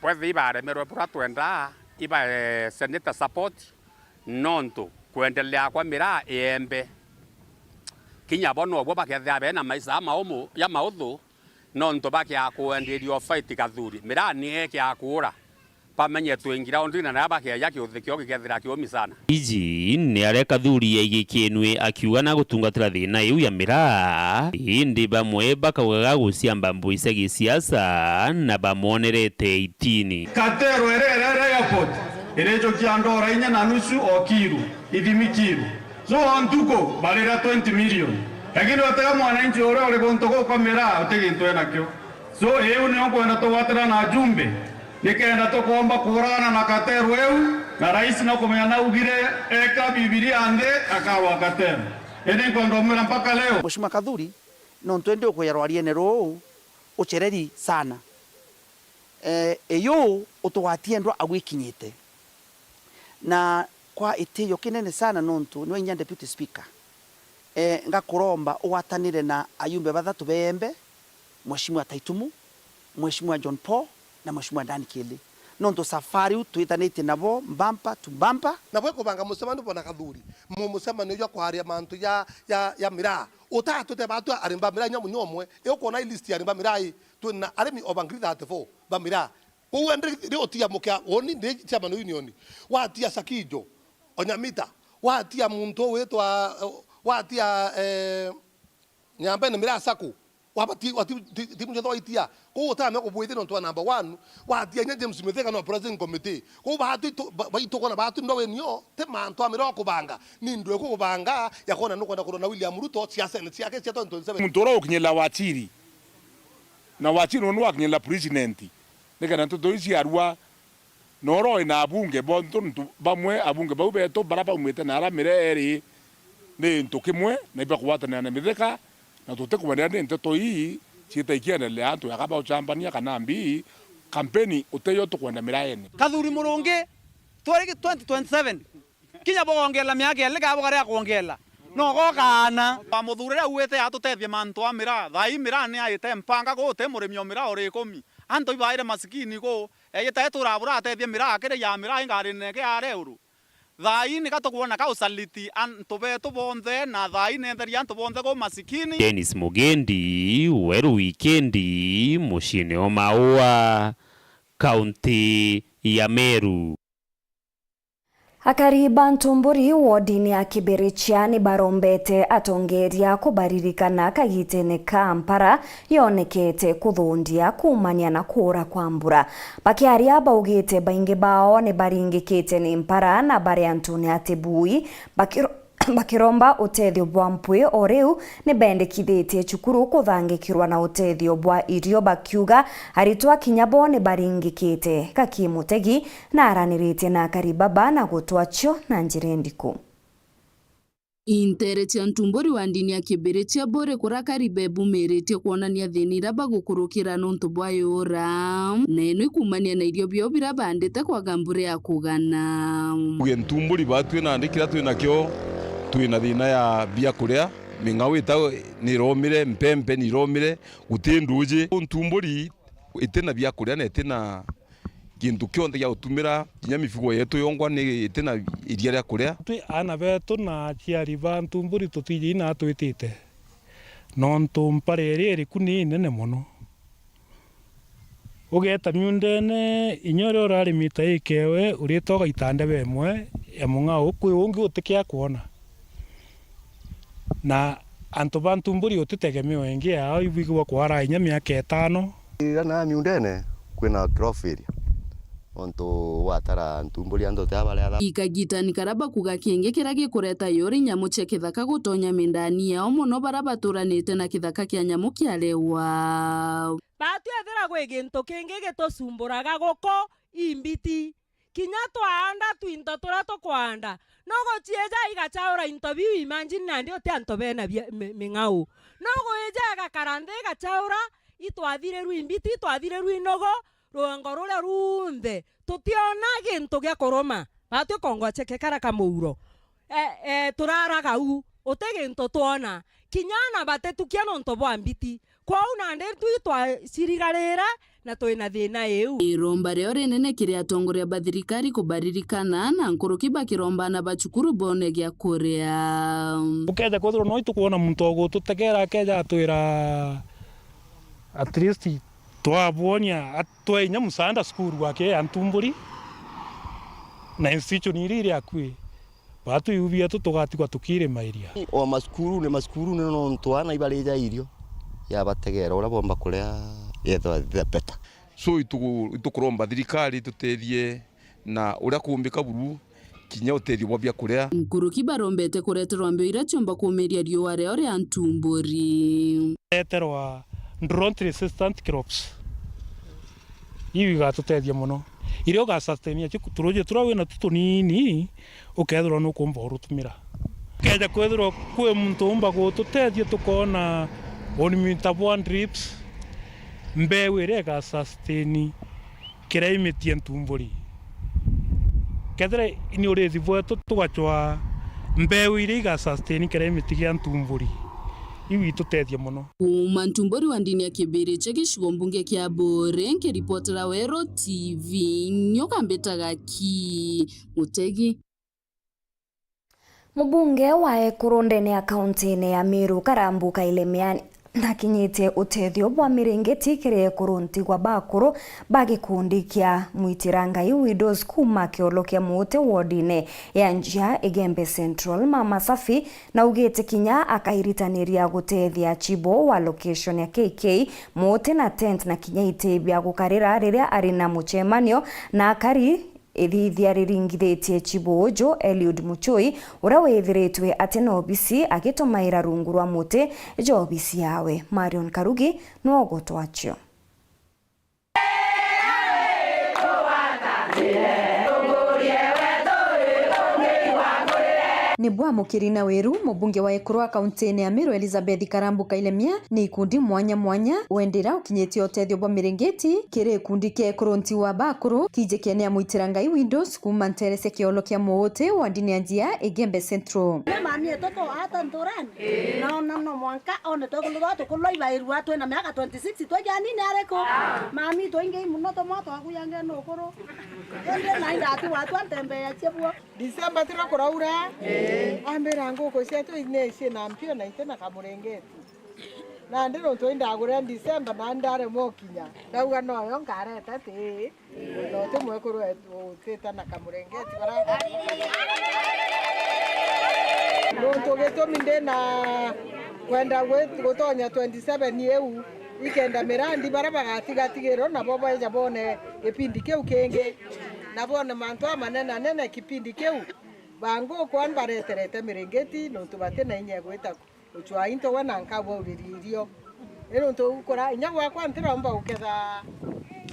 bwethii baremerwe buria twendaa, ibae seneta support, nontu kwendelea kwa miraa iembe. Kinya bo nobo bakethia bena maisha ya maumu, ya mauthu, nontu bakiaa kwenderia o fight Kathuri. Miraa ni ekiaa kuura. Bamenye twingira o ndina na bakeeja kiuthi kio gikethira kiumi sana. Iji ni aria Kathuri yaigikinwe akiuga na gutungatira thina iu ya miraa, indi bamwe bakaugaga guciamba mbui cia gisiasa na bamwonerete itini. Katero ere ere airport irijukia ndora inya na nusu o kiru, ithimi kiru. So o ntuku barira twenty million. Lakini utega mwananchi uria uri guntu guu kwa miraa uti gintu enakio. So iu nio nkwenda tugwatira na ajumbe, nikenda tukomba kuuragana na katero iu, na rais no kumenya naugire eka Bibilia nthi akawa katero. Indi nkwenda umwira mpaka leo. Mheshimiwa Kathuri, nontu indi ukuya rwariene ruu ucereri sana. Eh, iyu utugwatie ndwa agwikinyite. Na kwa itio kinene sana nontu niwe inya Deputy Speaker. Eh, ngakuromba ugwatanire na ayumbe bathatu beembe, Mheshimiwa Taitumu, Mheshimiwa John Paul na Mheshimiwa Dan Kili. Nontu safari u twitanitie nabo mbampa tu mbampa. Na bwe kubanga mucemanio bwana Kathuri, mu-, mucemanio jwa kwaria mantu ja, ja, ja miraa. Utatwite batu arimi ba miraa inya munya umwe. I ukona i list ya arimi ba miraa i, twina arimi over three thirty-four ba miraa. Kou we ndi, ndi utia mukia, uni ndi chairman union. Watia Sakijo, Onyamita, watia muntu witwa, watia, eh, Nyambene Mira Saku, wabati, wati, ti, ti muntu waitia. Kou utamenya kubwithia nontu wa number one, watia inya James Mithika no president committee. Kou batu itu, ba, baitu kona batu ndo wenio, te mantu amira kubanga. Ni ndu ekubanga, ya kona nukwenda kurona William Ruto, siasa ni siake cia twenty twenty-seven. Muntu uria ukinyira Wachiri. Na Wachiri nontu wakinyira president. Nikenda nteto ici ciarua, na uria uri na abunge bonthe, nontu bamwe abunge bau betu bara baumite na ara mireri, Ni into kimwe na ibakugwatanira na mitheka, na tutikwendera ni nteto ii ciita ikiendelea antu aka bauchambania kana mbii, kampeni uteyo tukwenda miraene. Kathuri Murungi, twari twenty twenty-seven, kinya bugongela miaka ili kana bugaria kwongela, no gokaana. Wa muthurire auite atutethie mantu a miraa, thaa ii miraa ni aite mpanga, guti murimi o miraa uri ikumi. Antu ibaire masikini ku, eite turabura atethie miraa, akiri ya miraa ingarinene kia areuru. Thaa ii nika tukwona ka usaliti antu betu bonthe, na thaa ii netheria antu bonthe ku masikini. Dennis Mugendi, Weru Wikendi, muciine o Maua, kaunti ya Meru. Akari ba Ntumburi wodini ya Kibirichia ni barombete atongeria kubaririkana kagitene ka mpara yonekete kuthundia kuumania na kuura kwa mbura. Bakiaria baugite baingi bao ni baringikite ni mpara na bari antune a Tibui, bakiro-, bakiromba utethio bwa mpwi o riu. Ni bendekithitie cukuru kuthangikirwa na utethio bwa irio, bakiuga aritwa kinya bo ni baringikite. Gaki Mutegi na araniritie na akari baba na gutwacio na njira indiku. Intere cia Ntumburi wa ndini ya Kibirichia buri kurakari bebumiritie kwonania thina ira bagukurukira nontu bwa yura, na ino ikumania na irio biao bira bandite kwaga mbura ya kugana. Uge Ntumburi batwi nandi kiria twi nakio, twi na thina ya biakuria, ming'au ita niromire, mpempe niromire, guti nduji. Ntumburi iti na biakuria na iti na gintu kionthe gia gutumira, kinya mifugo yetu yongwa ni iti na iria ria kuria. Twi aana betu na aciari ba Ntumburi tutiji na atwitite, nontu mpara iria iriku ni inene mono. Ugeeta miundene, inya uria urari mita ikewe, urita ugaita ndebe imwe ya mung'ao, kwi ungi utikia kwona. Na antu ba Ntumburi utitegemeo ingi yao ibwigua kwara inya miaka itano. Ira na miundene kwina crop failure, nontu watara Ntumburi antu tia baria tha- Ikagitani karia bakuga kingi kiria gikureta yuri nyamu cia kithaka gutonya mindani yao mono baria baturanite na kithaka kia nyamu kia Lewa. Batwethira gwi gintu kingi gitucumburaga guku imbiti. Kinya twaanda twinto turia tukwaanda, no guciija igachaura into biu, imagine nandi uti antu bena bia-, mi-, ming'au. No gwija igakara nthi igachaura, itwathirirwe imbiti, itwathirirwe inogo, rwengo ruria runthe, tutiona gintu gia kuruma. Batwi kongwa cheke karia ka muuro. E, e, turaraga u, uti gintu twona. Kinya ana batitukia nontu bwa mbiti. Kwou nandi twi twacirigarire na twina thina iu. Iromba rio rinene kiri atongoria ba thirikari kubaririkana na nkuruki bakiromba ana ba cukuru bone gia kuria. Ukeja kwithirwa no itukwona muntu wa gututegera akeja atwira, at least twabwonia, atwe inya musaanda cukuru gwake ya Ntumburi na institution iria iri akui. Batwi iu bietu tugatigwa tukirima iria. O macukuru ni macukuru ni nontu ana ibarija irio, yabategera uria bomba kuria yethwa the better. So ituku-, itukuromba thirikari itutethie na uria kuumbika buru, kinya utethio bwa biakuria. Nkuruki barombete kureterwa mbeu iria ciumba kuumiria riua riao ria Ntumburi. Reterwa drought resistant crops. Iu igatutethia mono. Iria ugasustainia cio turuji turia wina tu tunini, ukethirwa nukumba urutumira. Keja kwithirwa kwi muntu umba gututethia tukoona urimi ta bwa drips, mbeu iria igasustain kiria imitie Ntumburi. Kethira ni urithi bwetu tugacwa mbeu iria igasustain kiria imitie gia Ntumburi, iu itutethia mono. Kuuma Ntumburi wa ndini ya Kibirichia gicigo mbunge kia Buuri, nkiripotera Weru T V, nyoka mbitaga ki Mutegi. Mubunge wa ekuru ndene ya kauntine ya Meru, Karambu Kaile Meani, nakinyite utethio bwa miringiti kiri ekuru ntigwa ba akuru ba gikundi kia Mwitiranga Widows kuuma kiolo kia Muuti wodine ya Njia, Igembe Central, Mama Safi, na augite kinya akairitaniria gutethia chibo wa location ya K K Muuti na tent na kinya iti bia gukarira riria ari na muchemanio na akari ithithia riringithitie chibo uju Eliud Muchui, uria withiritwe ati na obisi agitumaira rungu rwa muti jwa obisi yawe. Marion Karugi nwe ugutwachio. Ni bwamukiri na wiru mubunge wa ekuru a kaunti-ini ya Meru Elizabeth Karambu Kailemia ni ikundi mwanya mwanya wendira ukinyitie utethio bwa mirengeti kiri ikundi kia ekuru nti wa bakuru kijikene ya Mwitira Ngai Windows kuuma ntere cia kiolo kia Muuti wa ndini ya Njia Igembe Central. Ni mami etu twaa ta nturani, na ona no mwanka one twekulu twa tukulwa ibairua twina miaka twenty-six twi janini ariku? Mami twaingi muno tumwa twakuyange nukuru. Indi na indati watu antembeeacie buo. December tira kuraura, ambira nguku cietu ine ciina mpio na iti na kamurengeti. Nandi nontu indagurira December na ndaremwa ukinya, ndauga noyo nkareta ati, na uti mwekuru utita na kamurengeti bara. Nontu gitumi ndina kwenda gwi-, gutonya twenty-seven iu, ikenda mirandi bara bagatigatigirwo nabo beja bone gipindi kiu kingi, na bone mantu amanene anene kipindi kiu. Bangu kwa mbareterete mirengeti nontu bati na inya ya gwita gucwaa into we na nkabwauriri irio. Ni nontu ugukura inya gwakwa ntiromba guketha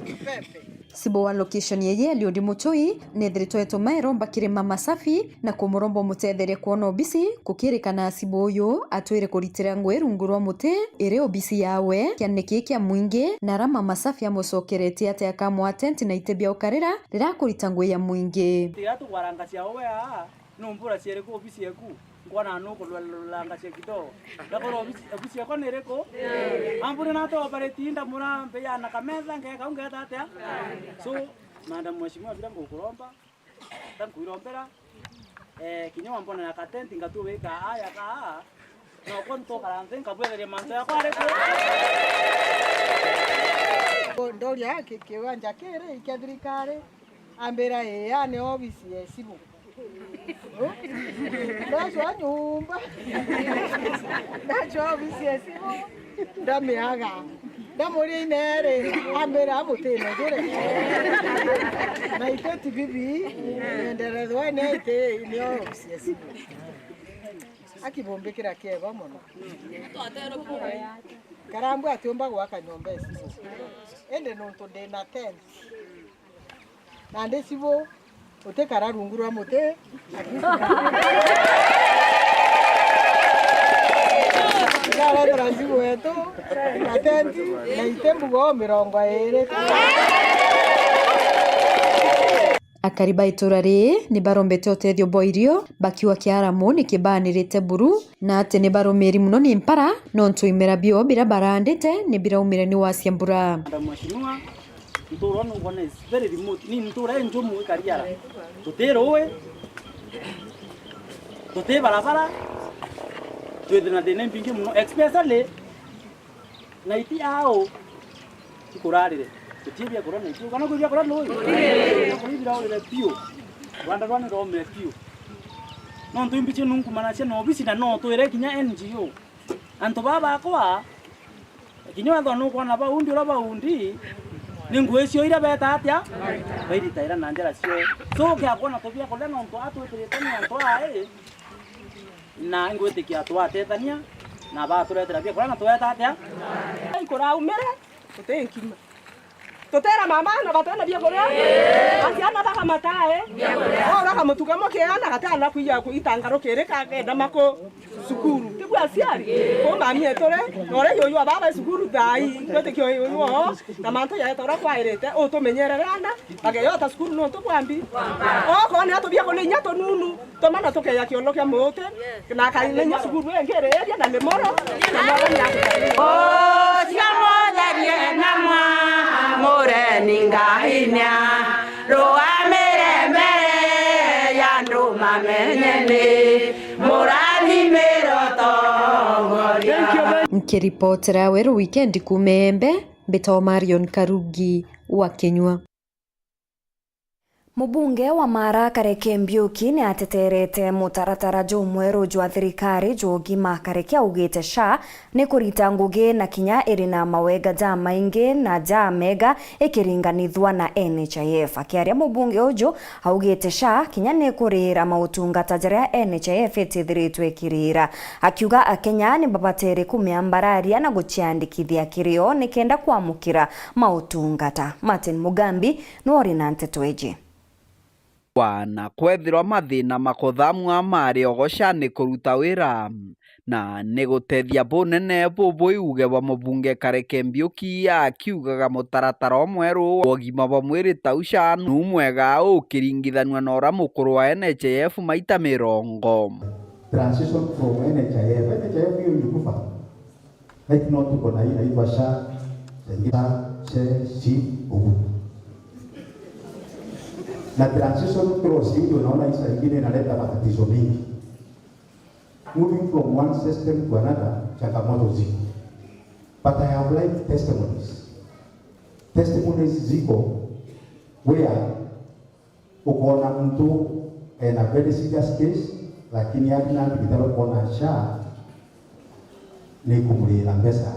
mbembe. Sibo wa location yeye Eliudi Muchui nethiritwe etuma eromba kiri Mama Safi na kumuromba umutetherie kwona obisi kukirikana sibo uyu atwire kuritira ngui rungu rwa muti iri obisi yawe kianene kii kia mwingi na ara Mama Safi amucokeretie ati akamwa tent na iti bia ukarira riria akurita ngui ya mwingi. Tiga tugwarangacia owe aa, numbura cieriku obisi eku? Nkwona nukululanga cia kidogo. Ndakora obisi, obisi ekwa ni iriku? Ambure na to operate ndamura mbeya na kametha ngeka ungeta atia? So, madam mheshimiwa, bila ngukuromba, ta nkuirombera, eh, kinya wambona ya katenti ngatu wika aya ka, na kwa ntokara nthi nkabwetheria mantu yakwa ariku? Ndoria ki-, kiwanja kiri kia thirikari. Ambira, "Ii, aa ni obisi ya esibu." Ndacwa nyumba. Ndacwa obisi ya esibu. Ndamiaga. Ndamuria inere, ambira, "Mutine jire." Na ite ti bibi, nyenderethwa ni ite ni obisi ya esibu. Akibumbikira kiego mono. Karambu atiumba gwaka nyomba esibu. Indi nontu ndina tent. Nandi cibu, utikara rungu rwa muti. Ndarethera cibu wetu, na tenti, na ite mbugo mirongo iri. Akari ba itura riri ni barombete utethio bwa irio, bakiuga kiaramu ni kibaanirite buru, na ati ni barumiri mono ni mpara, nontu imera bio biria barandite ni biraumire ni wacia mbura. Madam Mheshimiwa, ntuura uu nukwona is very remote. Ni ntuura injumu ikari ara. Tuti ruui, tuti barabara, twithina thina imbingi mono, especially na iti ao ikurarire. Tuti biakuria na iti, kana kwi biakuria nui? Kwi biraurire piu. Rwanda rwa ni rwaumire piu. Nontu imbichi nunkumanacia na obisi na no twire kinya N G O. Antu baa bakwa, kinya wethwa nukwona baundi uria baundi, ni ngui cio iria beta atia? Bairitaira na njara cio. So, ukia kwona tubia kuria nontu atwitirite ni antu ai, na ngwitikia twatetania, na baturetera bia kuria na tweta atia? Ikuraumire, tuti nkima. Tutera mama na batena bia kuria. Aciana bakamatae. Ora kamutuka mukiana gatana kuija kuitanga rukiri kagenda maku cukuru. Tibwa aciari. Ko mami etu ri, na uria yuyu wa baba cukuru thai. Twitikio yuyu o, na mantu yaeta uria kwairite, utumenyerere ana, bageyota cukuru nontu bwambi. Okorwo ni atubia kuria inya tununu, tumana tukeya kiondo kia muuti, na akamenya cukuru ingi iri area na ni moro, na moro ni akuta. Ucio mutherie na mwamure ni Ngai nia rugamire mbere ya andu mamenye ni murathimire utongoria. Nkiripotera Weru Weekend kuuma Embe, mbitagwa Marion Karugi wa Kinyua. Mubunge wa Mara Kareke Mbiuki ni ateterete mutaratara jumweru jwa thirikari jwa ugima. Kareke augite SHA ni kurita ngugi na kinya iri na mawega jamaingi na jamega ikiringanithua na N H I F. Akiaria mubunge uju augite SHA kinya ni kurira mautungata jaria N H I F itithiritwe ikirira, akiuga Akenya ni babatere kumia mbararia na guciandikithia kirio nikenda kwamukira mautungata. Martin Mugambi niwe uri na nteto iji. Bwana, kwethirwa mathina makuthamua ma riogo ca ni kuruta wira, na ni gutethia bunene bubu iuge bwa mubunge Kareke Mbiuki akiugaga mutaratara umweru wa ugima bwa mwiri tau ca nu mwega ukiringithanua na uria mukuru wa N H I F maita mirongo. Transition from N H I F. N H I F hiyo ilikufa. Right now tuko na hii inaitwa sha, sha, she, shi, ugu. Na transition clause hii ndio naona hii saa ingine inaleta matatizo mengi. Moving from one system to another, changamoto ziko. But I have like testimonies. Testimonies ziko where ukoona muntu ena very serious case, lakini athi na thibitari ukoona sha ni kumurira mbeca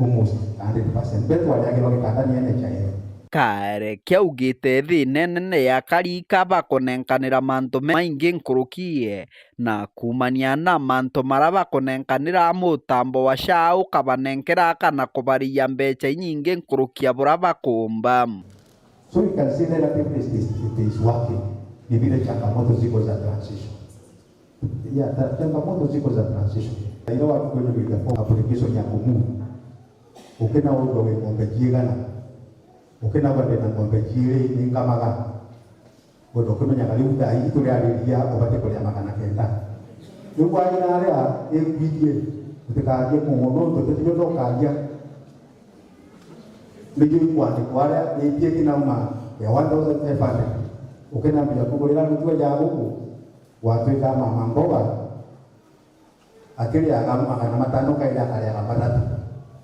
almost hundred percent. Mbere twariagirwa gitanda ni N H I F. Kareke augite thina inene ya karika bakunenkanira mantu me maingi nkuruki, na kuumania na mantu maria bakunenkanira mutambo wa sha ukabanenkera kana kubariia mbeca inyingi nkuruki ya buria bakuumba. So you can see that every place is, it is working. Ni vile changamoto ziko za transition. Yeah, ta-, changamoto ziko za transition. Ila watu kwenye with the form application ya kumove. Ukina undo wi ng'ombe ciigana. Ukina undo na ng'ombe ciiri ni nkamaga. Undo ukimenyaga riu thaa ii turiariria ubati kuria magana kenda. Riu waina aria ikwirie, utikarie mono, nontu titio ndokaria. Nijui kwandikwa aria itie kinauma ya one thousand five hundred. Ukinambia kugurira rutua ya guku, watwika mama mboga, akiriaga magana matano kairi akariaga mathatu.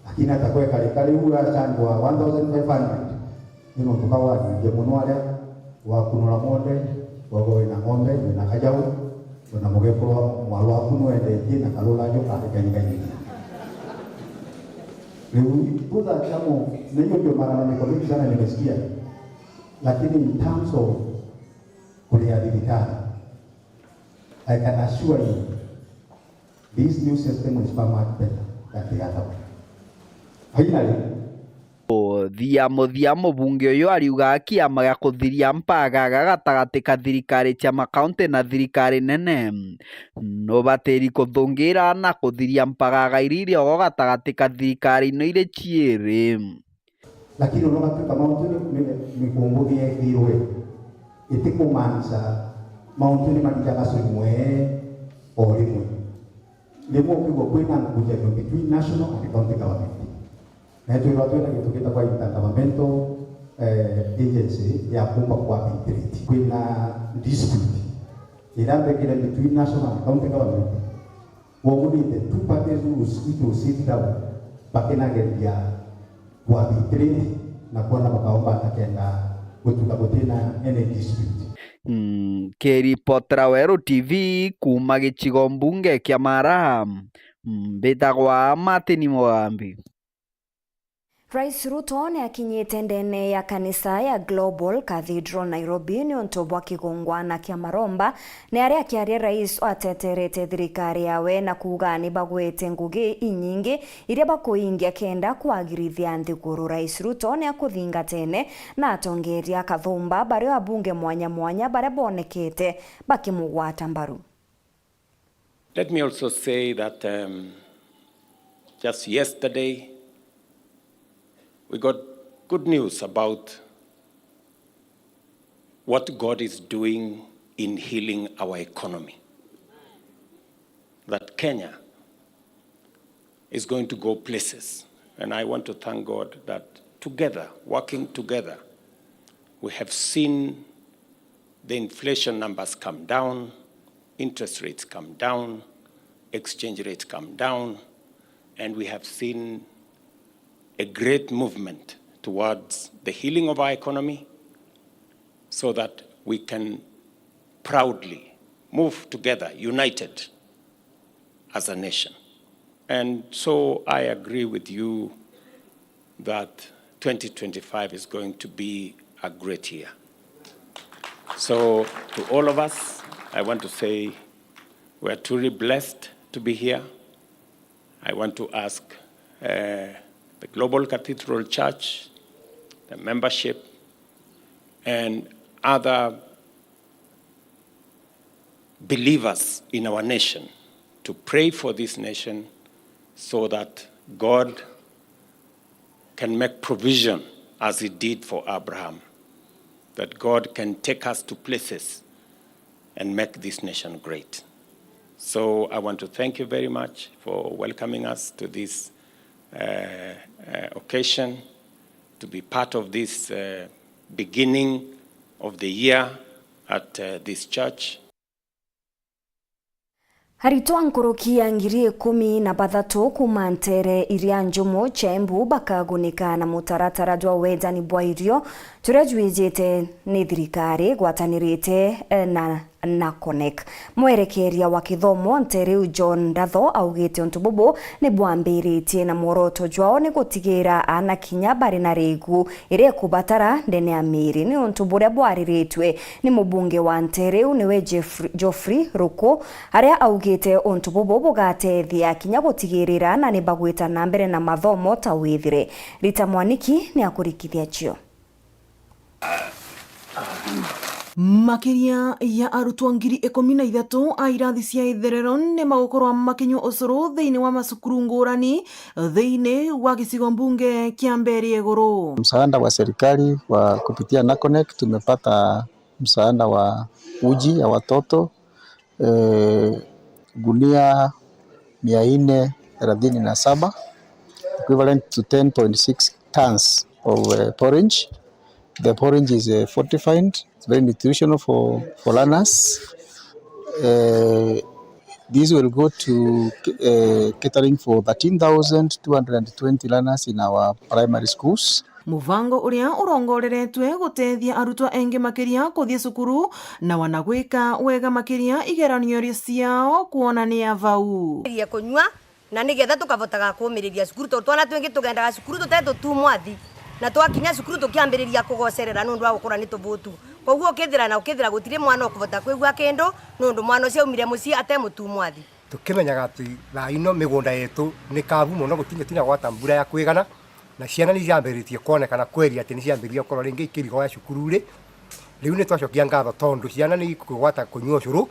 Lakini atakweka rika riu achandwa one thousand five hundred. Ni nontu ka wathithia mono aria wakunura ng'ombe, wago wina ng'ombe, wina kajau, ona mugekuru wa mwaru waku nwendetie na karura jo kari kaingaingi. Riu those are some of, na hiyo ndio malalamiko mengi sana nimesikia. Lakini in terms of kuria thirikari, I can assure you, this new system is far much better than the other one. Finally, muthia muthia, mubunge uyu ariuga kiama gia kuthiria mpagaga gatagati ka thirikari cia makaunti na thirikari nene nubatiri kuthungira na kuthiria mpagaga iria iri ogo gatagati ka thirikari ino iri ciiri. Lakini ona gatuika mauntu ni, ni, ni kumbuthia ithirwe, itikumaanisha mauntu ni mathiaga cumwe o rimwe. Rimwe ukigua kwina nkujanio between national and county government. Na twirwa twina gintu gitagwa intergovernmental, eh, agency ya kumba ku arbitrate. Kwina dispute ira mbekire between national and county government. Woguo ni the two parties who sit, who sit down, bakinageria ku arbitrate na kwona bakaumba atakenda gutuika gutina any dispute. Mm, kiripotera Weru T V kuuma gicigo mbunge kia Mara, mbitagwa Martin Mugambi. Rais Ruto ni akinyite ndene ya kanisa ya Global Cathedral Nairobi niuntu bwa kigongwana kia maromba. Ni aria akiaria, rais ateterete thirikari yawe na kuuga ni bagwete ngugi inyingi iria bakuingia kenda kwagirithia nthiguru. Rais Ruto ni akuthingatene na atongeria kathumba bario abunge mwanya mwanya baria bonekete bakimugwata mbaru. Let me also say that, um, just yesterday, we got good news about what God is doing in healing our economy. That Kenya is going to go places. And I want to thank God that together, working together, we have seen the inflation numbers come down, interest rates come down, exchange rates come down, and we have seen a great movement towards the healing of our economy so that we can proudly move together, united as a nation. And so I agree with you that twenty twenty-five is going to be a great year. So, to all of us, I want to say we are truly blessed to be here. I want to ask, uh, the Global Cathedral Church, the membership, and other believers in our nation to pray for this nation so that God can make provision as he did for Abraham, that God can take us to places and make this nation great. So I want to thank you very much for welcoming us to this, uh, uh, occasion, to be part of this, uh, beginning of the year at, uh, this church. Aritwa nkuruki ya ngiri ikumi na bathatu kuuma nteere iria njumu cia Embu bakagunika na mutaratara jwa wejani bwa irio juria jwijite ni thirikari igwatanirite, eh, na NACONEK. Mwerekeria wa kithomo nteere iu John Ndatho augite untu bubu ni bwambiritie na mworoto jwao ni gutigira aana kinya bari na rigu iria ikubatara ndene ya miiri, niuntu buria bwariritue ni mubunge wa nteere iu niwe Jeff-, Geoffrey Ruku, aria augite untu bubu bugatethia kinya gutigirira na ni bagwita na mbere na mathomo ta withire. Rita Mwaniki ni akurikithia cio. Makiria ya arutwo ngiri ikumi na ithatu a irathi cia itherero ni magukorwa makinyua ucuru thiini wa macukuru ngurani thiini wa gicigo mbunge kia Mbeere ya Iguru. Msaada wa serikali wa kupitia NACONEK, tumepata msaada wa uji ya watoto, eh, gunia mia nne thelathini na saba, equivalent to ten point six tons of, eh, porridge. The porridge is, eh, fortified, it's very nutritional for, for learners. Eh, this will go to, eh, catering for thirteen thousand two hundred and twenty learners in our primary schools. Mubango uria urongoreretwe gutethia arutwo engi makiria kuthii cukuru na wana gwika wega makiria igeranio ciao kwonania vau. Kunyua, na nigetha tukavotaga kumiriria cukuru, tondu twana twingi tugendaga cukuru tute tutumwa thi, na twakinya cukuru tukiambiriria kugocerera nundu wa gukorwa ni tuvutu. Koguo ukithira na ukithira gutiri mwana ukuvota kwigua kindu, nundu mwana ucio aumire mucii ate mutumwa thi. Tukimenyaga ati thaa ino migunda yetu ni kavu mono, gutinda tina gwata mbura ya kwigana, na ciana ni ciambiritie kwonekana kweri ati ni ciambiririe gukorwa ringi ikirigwa cukuru ri. Riu ni twacokia ngatho tondu ciana ni ikugwata kunyua ucuru,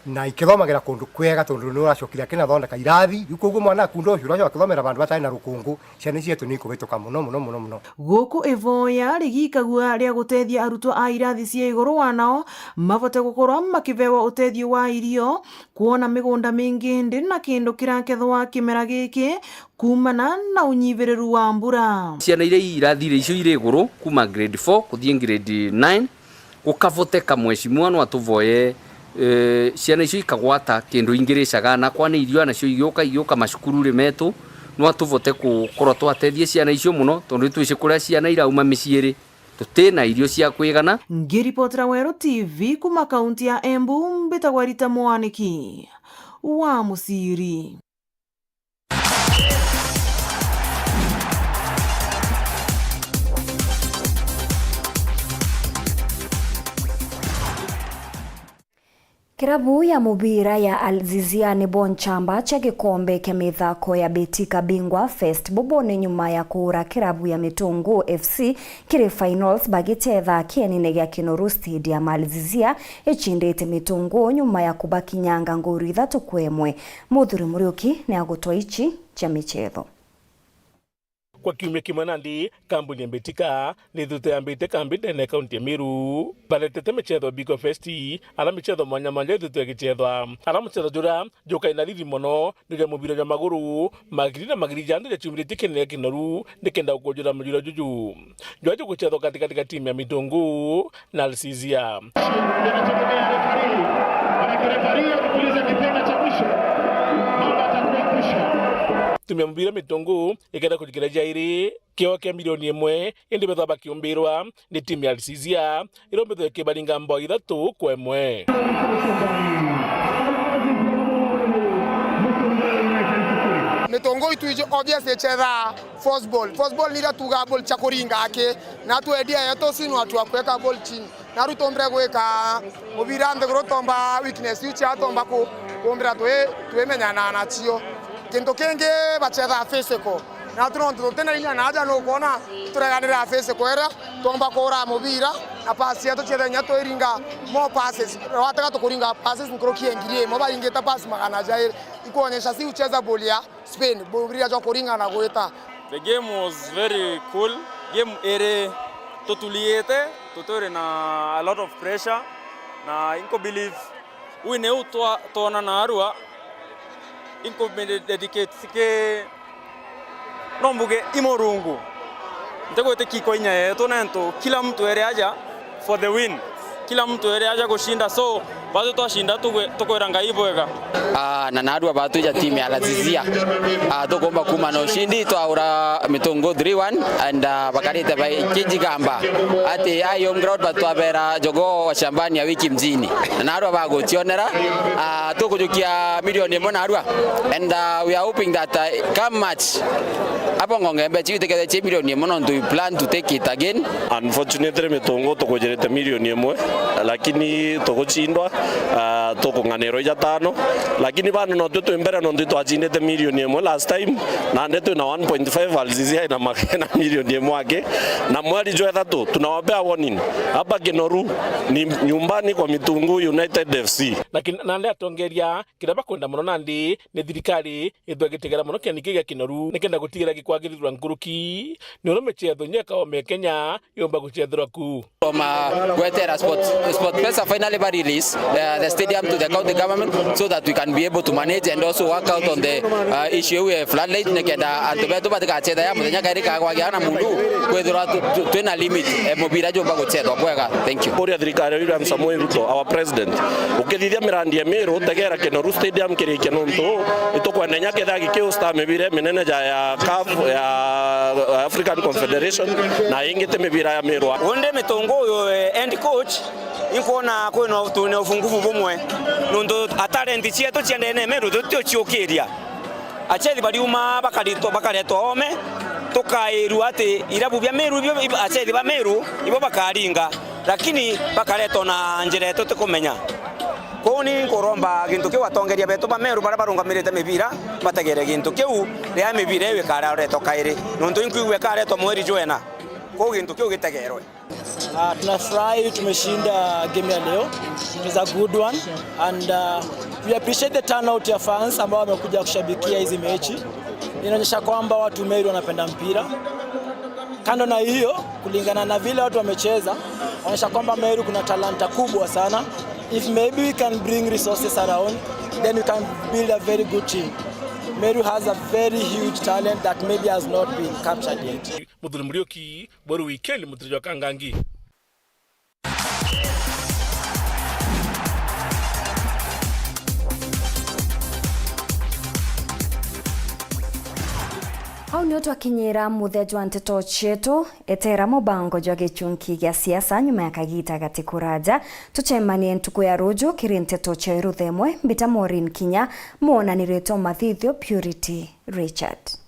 na ikithomagira kundu kwega tondu ni uracokire akinathondeka irathi. Riu koguo mwana akunda ucuru, acoka akithomera vandu vatari na rukungu, ciana cietu ni ikuvituka mono, mono, mono, mono. Guku ivoya rigikagua ria gutethia arutwo a irathi cia iguru wa nao mavote gukorwa makivewa utethio wa irio, kwona migunda mingi ndiri na kindu kirakethwa kimera giki kuumana na unyiviriru wa mbura. Ciana iria irathire icio iri iguru, kuuma grade four kuthii grade nine, gukavoteka, mheshimiwa, no atuvoye, eh, ciana icio ikagwata kindu ingiricaga, na kwa ni irio nacio igiuka, igiuka macukururi metu, no atuvote gukorwa twatethia ciana icio mono, tondu nitwiji kuria ciana irauma micii iri, tuti na irio cia kwigana. Ngiripotera Weru T V kuuma kaunti ya Embu, mbitagwa Rita Mwaniki wa Muciri. Kirabu ya mubira ya Al Zizia nibo nchamba cia gikombe kia mithako ya Betika Bingwa Fest. Bubu ni nyuma ya kuura kirabu ya Mitungu F C kiri finals bagichetha kienine gia Kinoru Stadium. Al Zizia icindite Mitungu nyuma ya kubakinyanga nguru ithatu kwa imwe. Muthuri Muriuki ni agutwa ici cia michetho. Kwa kiumia kimwe nandi, kambuni ya Betika nithitwe yambite kambi ndene ya kaunti ya Meru. Baretete michetho Bingwa Fest, ara michetho mwanya mwanya ithitwe igichethwa. Ara muchetho juria jukai na riri mono ni jwa mubira jwa maguru, magiri na magiri ja antu jaciumiritie kienene Kinoru nikenda gukunjura mujura juju. Jwa juguchethwa katikati ka timu ya Mitungu na Al Zizia. Tumia mubira Mitungu ikenda kujikira jairi kioo kia milioni imwe, indi betha bakiumbirwa ni timu ya Al Zizia, irombithwe ikibaringa mbao ithatu kwa imwe. Mitungu itu iji obvious ichetha force ball. Force ball ni iria tuugaa ball cia kuringa aki, na tu idea yetu si ni watu wa kuweka ball chini. Na riu tumbire gwika mubira nthiguru, tomba weakness iu cia tomba ku-, kumbira twi-, twimenyana nacio. Kintu kingi bachethaa physical. Na tu nontu tutina inya na aja nukwona tureganira physical iria, tomba kuura mubira, Na pass yetu ciethenya twiringa more passes. Watega tukuringa passes nkuruki ya ngiri imwe, baringite pass magana jairi. Ikuonyesha si ucheza ball ya Spain, ball ya kuringa na gwita. The game was very cool. Game iri tutuliite, tutwire na a lot of pressure, na inko believe win iu twa-, twona narua, inko dedicate ki, no mbuge i Murungu. Ntigwitikia kwa inya yetu nentu kila mtu eri aja for the win. Kila mtu eri aja gushinda, so batu twashinda tugwe-, tukwira Ngai bwega. Ah, na narua batu ja timu ya Lazizia. Ah, tukumba kuma na ushindi, twaura Mitungu three one, and, ah, bakarite baikijigamba ati ai home ground, batwabera jogoo wa shambani ya wiki mjini. Na narua bagucionera, ah, tukujukia milioni imwe narua. And, ah, we are hoping that, ah, come March, abo Ng'ong'embe chiu itikethe chi milioni imwe, nontu we plan to take it again. Unfortunately, Mitungu tukujirite milioni imwe, lakini tuguchindwa, ah, tukung'anirwa ija tano. Lakini bado no twi twi mbere, nontu twachindite milioni imwe last time, nandi twi na one point five, Al Zizi aina ma-, na milioni imwe aki. Na mweri jwa ithatu, tunawapea warning. Hapa Kinoru ni nyumbani kwa Mitungu United F C. Na kin-, nandi atongeria kiria bakwenda mono nandi ni thirikari ithwe gitegera mono kiani kiu gia Kinoru nikenda gutigira gikwagirithirwa nkuruki, ni uria michetho inya kaome Kenya yomba guchethirwa ku. From, uh, gwetera Sport, Sport Pesa finally ba release, uh, the stadium to the county government so that we can be able to manage and also work out on the, uh, issue ya floodlight, nikenda antu betu batigachetha ya muthenya kairi kagwagia na mundu, kwithirwa tu-, tu-, twina limit, eh, mubira jumba guchethwa bwega. Thank you. Kuria thirikari ya William Samoei Ruto, our president, ukithithia mirandi ya Meru, tegera Kinoru Stadium kirikia nontu itukwenda inya kethira gikiusta mibira minene ja ya CAF, ya African Confederation, na ingi ti mibira ya Meru. Undi Mitungu uyu, eh, head coach, inkwona kwina utu-, na ufungufu bumwe, nontu a talent cietu cia ndene ya Meru tutio ciukiria. Achethi bariuma bakaritwa, bakaretwa ome, tukairua ati irabu bia Meru ibio, ib-, achethi ba Meru ibo bakaringa, lakini bakaretwa na njira yetu tutikumenya. Kwou ni nkuromba gintu kiu atongeria betu ba Meru baria barungamirite mibira bategere gintu kiu, riria mibira iu ikaretwa kairi, nontu inkwigua ikaretwa mweri jwena. Kwou gintu kiu gitegerwe. Ah, tunafurahi tumeshinda game ya leo. It was a good one and, uh, we appreciate the turnout ya fans ambao wamekuja kushabikia hizi mechi. Inaonyesha kwamba watu Meru wanapenda mpira. Kando na hiyo, kulingana na vile watu wamecheza, inaonyesha kwamba Meru kuna talanta kubwa sana. If maybe we can bring resources around, then we can build a very good team. Meru has a very huge talent that maybe has not been captured yet. Muthuri Muriuki, Bweru Wikendi, Mutiri jwa Kangangi. Au nio twakinyira muthia jwa nteto cietu. Etera mubango jwa gichunki gia siasa nyuma ya kagita gati kuraja. Tucemanie ntuku ya ruju kiri nteto cia iruthemwe. Mbita Maureen Kinya, mwonaniritwe mathithio Purity Richard.